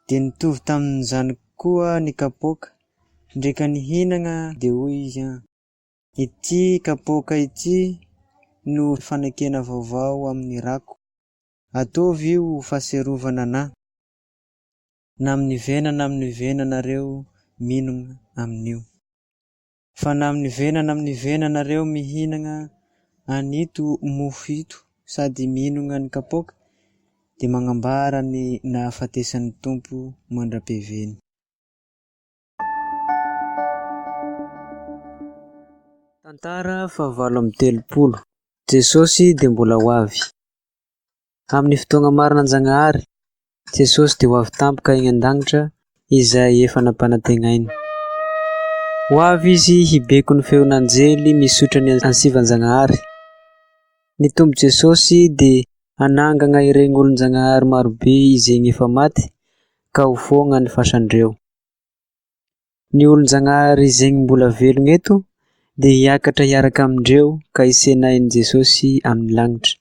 Dia nitovy tamin'izany koa ny kapoaka, ndraika nihinagna dia hoy izy an, Ity kapoaka ity no fanekena vaovao amin'ny rako, ataovy io ho fahatsiarovana anah. Na amin'ny vena na amin'ny vena nareo minogna amin'io. Fa na amin'ny vena na amin'ny vena nareo mihinagna an'ito mofo ito sady mihinogna ny kapoaka dia magnambara ny nahafatesan'ny Tompo mandra-piaviany. Tantara fahavalo amby 30. Jesosy dia mbola ho avy. Amin'ny fotoagna marina an-Jagnahary, Jesosy dia ho avy tampoka egny an-dagnitra izay efa nampanantegnainy. Ho avy Izy hibeko ny feon'anjely misotra ny ansivan-Jagnahary. Ny Tompo Jesosy dia hanangagna iregny olon-Jagnahary marobe izegny efa maty ka ho foagna ny fasandreo. Ny olon-Jagnahary izegny mbola velogno eto dia hiakatra hiaraka amindreo ka hisenahin'i Jesosy amin'ny lagnitra.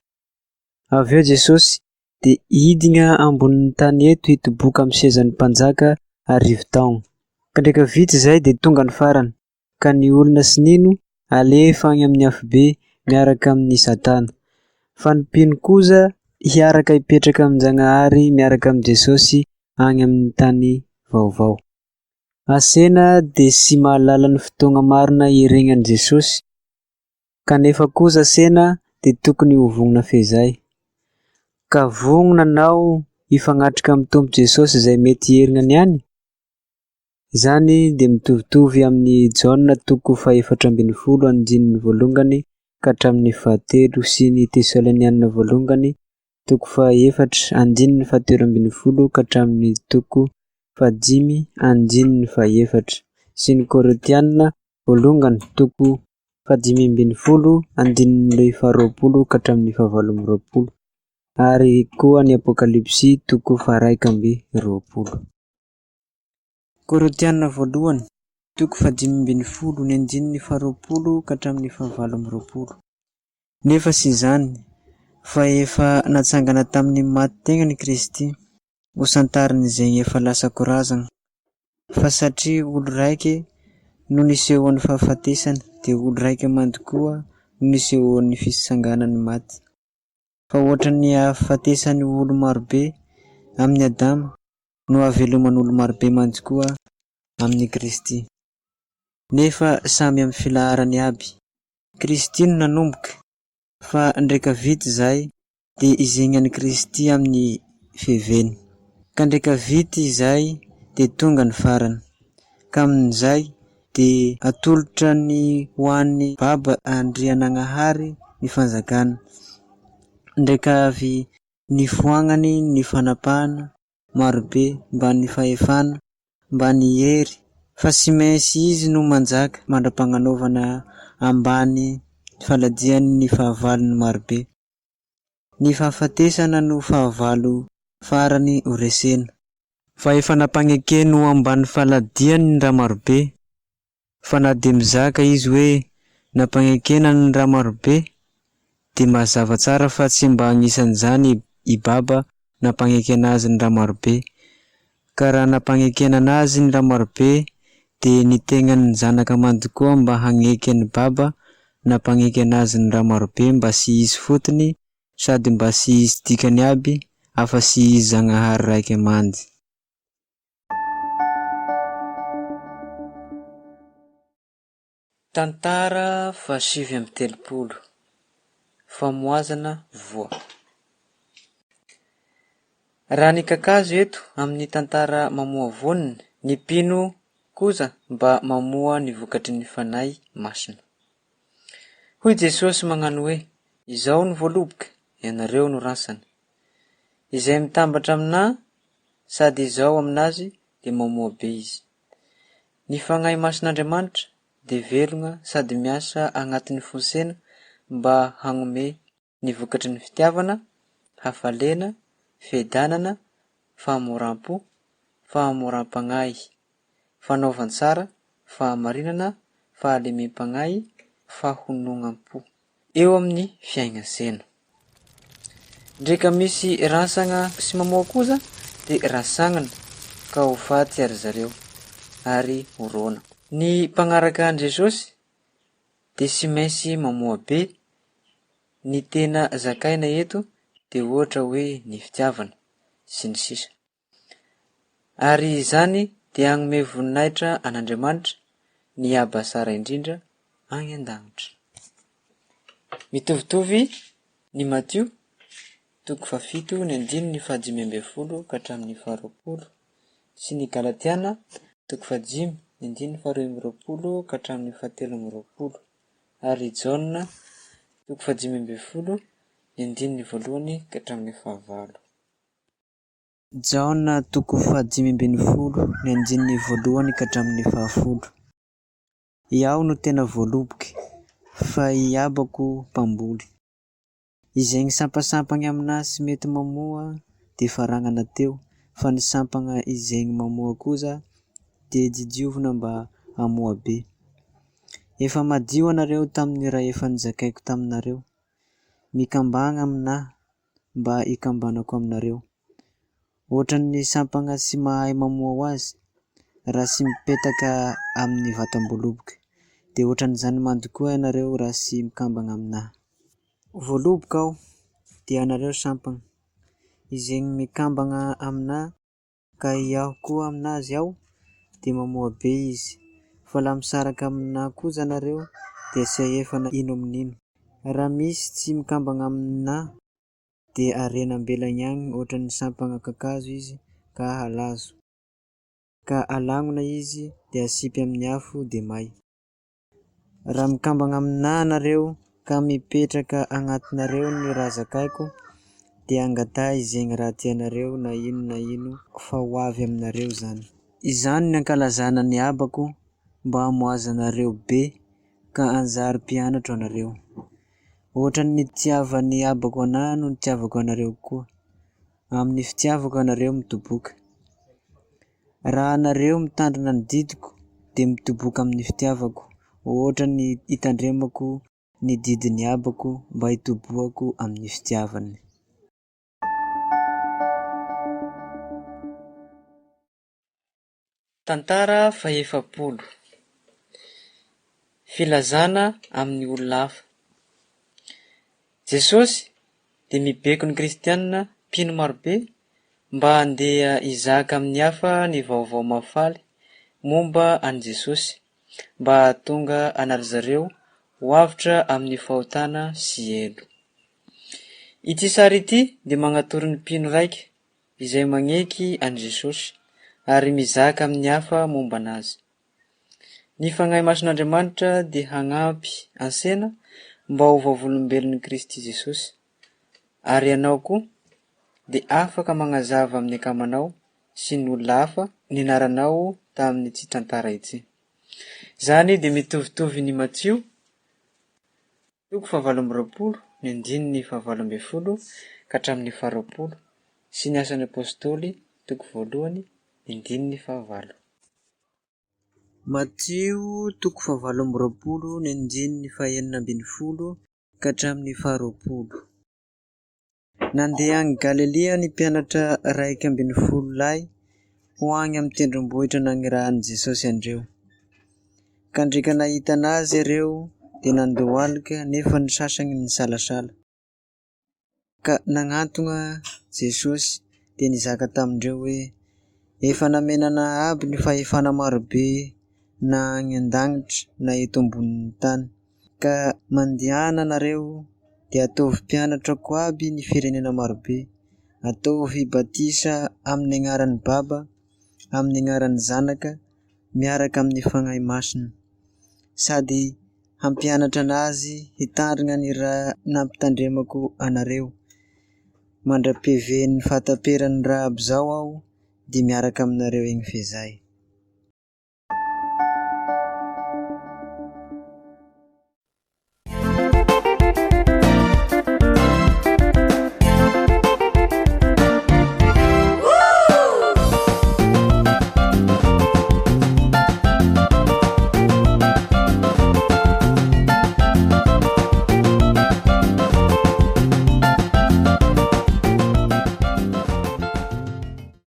Avy eo Jesosy dia hidigna ambonin'ny tany eto hitoboka amin'ny sezan'ny mpanjaka arivotaogno. Ka ndraika vita izay dia tonga ny farany, ka ny olona sy nino alefa agny amin'ny afobe miaraka amin'i Satana. Fa ny mpino kosa hiaraka hipetraka amin-Jagnahary miaraka amin'i Jesosy agny amin'ny tany vaovao. Asena dia sy mahalala ny fotoagna marina hiregnan'i Jesosy, kanefa kosa asena dia tokony ho vognona fehizay. Ka vognona anao hifagnatrika amin'ny Tompo Jesosy izay mety hierignany any? Izany dia mitovitovy amin'ny Jaona toko faha-14 andininy voalongany ka hatramin'ny fahatelo sy ny Tesalonianina voalongany toko fahaefatra andininy fahatelo ambin'ny folo ka hatramin'ny toko fahadimy andininy fahaefatra sy ny Korintiana voalongany toko faha-15 andininy faharoapolo ka hatramin'ny fahavalo amby roapolo ary koa ny Apokalypsy toko faha-21. Korintiana voalohany toko faha-15 ny andininy faharoapolo ka hatramin'ny fahavalo amby roapolo. Nefa tsy izany, fa efa natsangana tamin'ny maty tegnany Kristy, ho santarin'izay efa lasa korazana. Fa satria olo raiky no nisehoan'ny fahafatesana, dia olo raiky mandy koa no nisehoan'ny fitsanganan'ny maty. Fa ohatran'ny hahafatesan'ny olo marobe amin'i Adama no hahaveloman'olo marobe mandy koa amin'i Kristy. Nefa samy amin'ny filaharany aby. Kristy no nanomboka, fa ndraika vita izay dia izegny an'i Kristy amin'ny fiheveny. Ka ndraika vita izay dia tonga ny farany. Ka amin'izay dia atolotra ny ho an'ny Baba Andrianagnahary ny fanjakana. Ndraika avy nifoagnany ny fanapahana marobe mban'ny fahefana, mban'ny hery, fa tsy maintsy izy no manjaka mandra-pagnanaovana ambany faladiany ny fahavalony marobe. Ny fahafatesana no fahavalo farany ho resena. Fa efa nampagnekeny ho ambany faladiany ny raha marobe, fa na dia mizaka izy hoe nampagnekena ny raha marobe, dia mazava tsara fa tsy mba agnisan'izany i Baba nampagnekena azy ny raha marobe. Ka raha nampagnekena anazy ny raha marobe dia ny tegnan'ny zanaka mandy koa mba hagneky an'i Baba nampagnekena azy ny raha marobe mba tsy hisy fotony sady mba tsy hisy dikany aby afa-tsy izy Zagnahary raike mandy. Tantara faha-39, Famoazana voa. Raha ny kakazo eto amin'ny tantara mamoa voniny, ny mpino kosa mba mamoa ny vokatry ny Fanahy Masina. Hoy Jesosy magnano hoe, Izaho no voaloboka, ianareo no rantsana. Izay mitambatra aminà sady izaho aminazy dia mamoa be izy. Ny Fagnahy Masin'Andriamanitra dia velogna sady miasa agnatin'ny fonsena mba hagnome ny vokatry ny fitiavana, hafalena, fiadanana, fahamoram-po, fahamoram-pagnahy, fanaovan-tsara, fahamarinana, fahalemem-pagnahy, fahonognam-po. Eo amin'ny fiaignasena. Ndreka misy rantsagna sy mamoa kosa dia rasagnina ka ho faty ary zareo ary ho rona. Ny mpagnaraka an'i Jesosy dia tsy maintsy mamoa be, ny tena zakaina eto dia ohatra hoe ny fitiavana, sy ny sisa. Ary izany dia hagnome voninahitra an'Andriamanitra, ny Aba Tsara Indrindra any an-danitra. Mitovitovy. Ny Matio, toko fahafito, ny andininy fahadimy ambin'ny folo ka hatramin'ny faharoapolo, sy ny Galatiana, toko fahadimy, ny andininy faharoa amby roapolo ka hatramin'ny fahatelo amby roapolo, ary Jaona, toko fahadimy ambin'ny folo, ny andininy voalohany ka hatramin'ny fahavalo. Jaona toko fahadimy ambin'ny folo, ny andininy voalohany ka hatramin'ny fahafolo. Iaho no tena voaloboky, fa i Abako mpamboly. Izay nisampasampagna aminahy sy mety mamoa dia faragnana teo, fa ny sampagna izay mamoa kosa dia didiovina mba hamoa be. Efa madio anareo tamin'ny raha efa nozakaiko taminareo. Mikambagna aminahy mba hikambanako aminareo. Ohatran'ny sampagna tsy mahay mamoa ho azy raha tsy mipetaka amin'ny vatam-boaloboka. Dia ohatran'izany mandy koa ianareo raha tsy mikambagna aminahy. Voaloboka aho, dia anareo sampagna. Izay mikambagna aminahy ka iaho koa aminazy ao, dia mamoa be izy. Fa laha misaraka aminahy kosa nareo, dia tsy hahefa na ino amin'ino. Raha misy tsy mikambagna aminahy, dia harena ambelany agny ohatran'ny sampagna kakazo izy ka halazo. Ka alagnona izy dia asipy amin'ny afo dia may. Raha mikambagna aminahy nareo ka mipetraka agnatinareo ny raha zakaiko, dia angatahy izegny raha tianareo na ino na ino fa ho avy aminareo zany. Izany ny ankalazana ny Abako mba hamoazanareo be ka hanjary mpianatro anareo. Ohatran'ny nitiavan'ny Abako anahy no nitiavako anareo koa. Amin'ny fitiavako anareo mitoboka. Raha anareo mitandrina ny didiko dia mitoboka amin'ny fitiavako, ohatra ny hitandremako ny didin'ny Abako mba hitobohako amin'ny fitiavany. Tantara fahefapolo. Filazana amin'ny olona hafa. Jesosy dia mibeko ny kristiana mpino marobe mba handeha hizaka amin'ny hafa ny vaovao mahafaly momba an'i Jesosy mba hahatonga an'ry zareo ho avotra amin'ny fahotana sy helo. Ity sary ity dia magnatoro ny mpino raika izay magneky an'i Jesosy ary mizaka amin'ny hafa momba an'Azy. Ny Fagnahy Masin'Andriamanitra dia hagnampy ansena mba ho vavolombelon'i Kristy Jesosy. Ary ianao koa dia afaka magnazava amin'ny akamanao sy ny olona hafa ny anaranao tamin'ity tantara ity. Izany dia mitovitovy ny Matio toko fahavalo amby roapolo ny andininy fahavalo ambin'ny folo ka hatramin'ny faharoapolo sy ny Asan'ny Apostoly toko voalohany ny andininy fahavalo. Matio toko fahavalo amby roapolo ny andininy fahenina ambin'ny folo ka hatramin'ny faharoapolo. Nandeha any Galilia ny mpianatra 11 lahy ho any amin'ny tendrombohitra nagnirahan'i Jesosy andreo. Ka ndreka nahita anazy ireo dia nandohalika nefa ny sasany nisalasala. Ka nagnantona Jesosy dia nizaka tamindreo hoe: Efa namena anahy aby ny fahefana marobe na any an-danitra na eto ambonin'ny tany. Ka mandehana nareo dia ataovy mpianatrako aby ny firenena marobe. Ataovy batisa amin'ny agnaran'ny Baba, amin'ny agnaran'ny Zanaka, miaraka amin'ny Fagnahy Masina. Sady hampianatra anazy hitandrina ny raha nampitandremako anareo. Mandra-piavian'ny fahataperan'ny raha aby zao aho dia miaraka aminareo egny fehizay.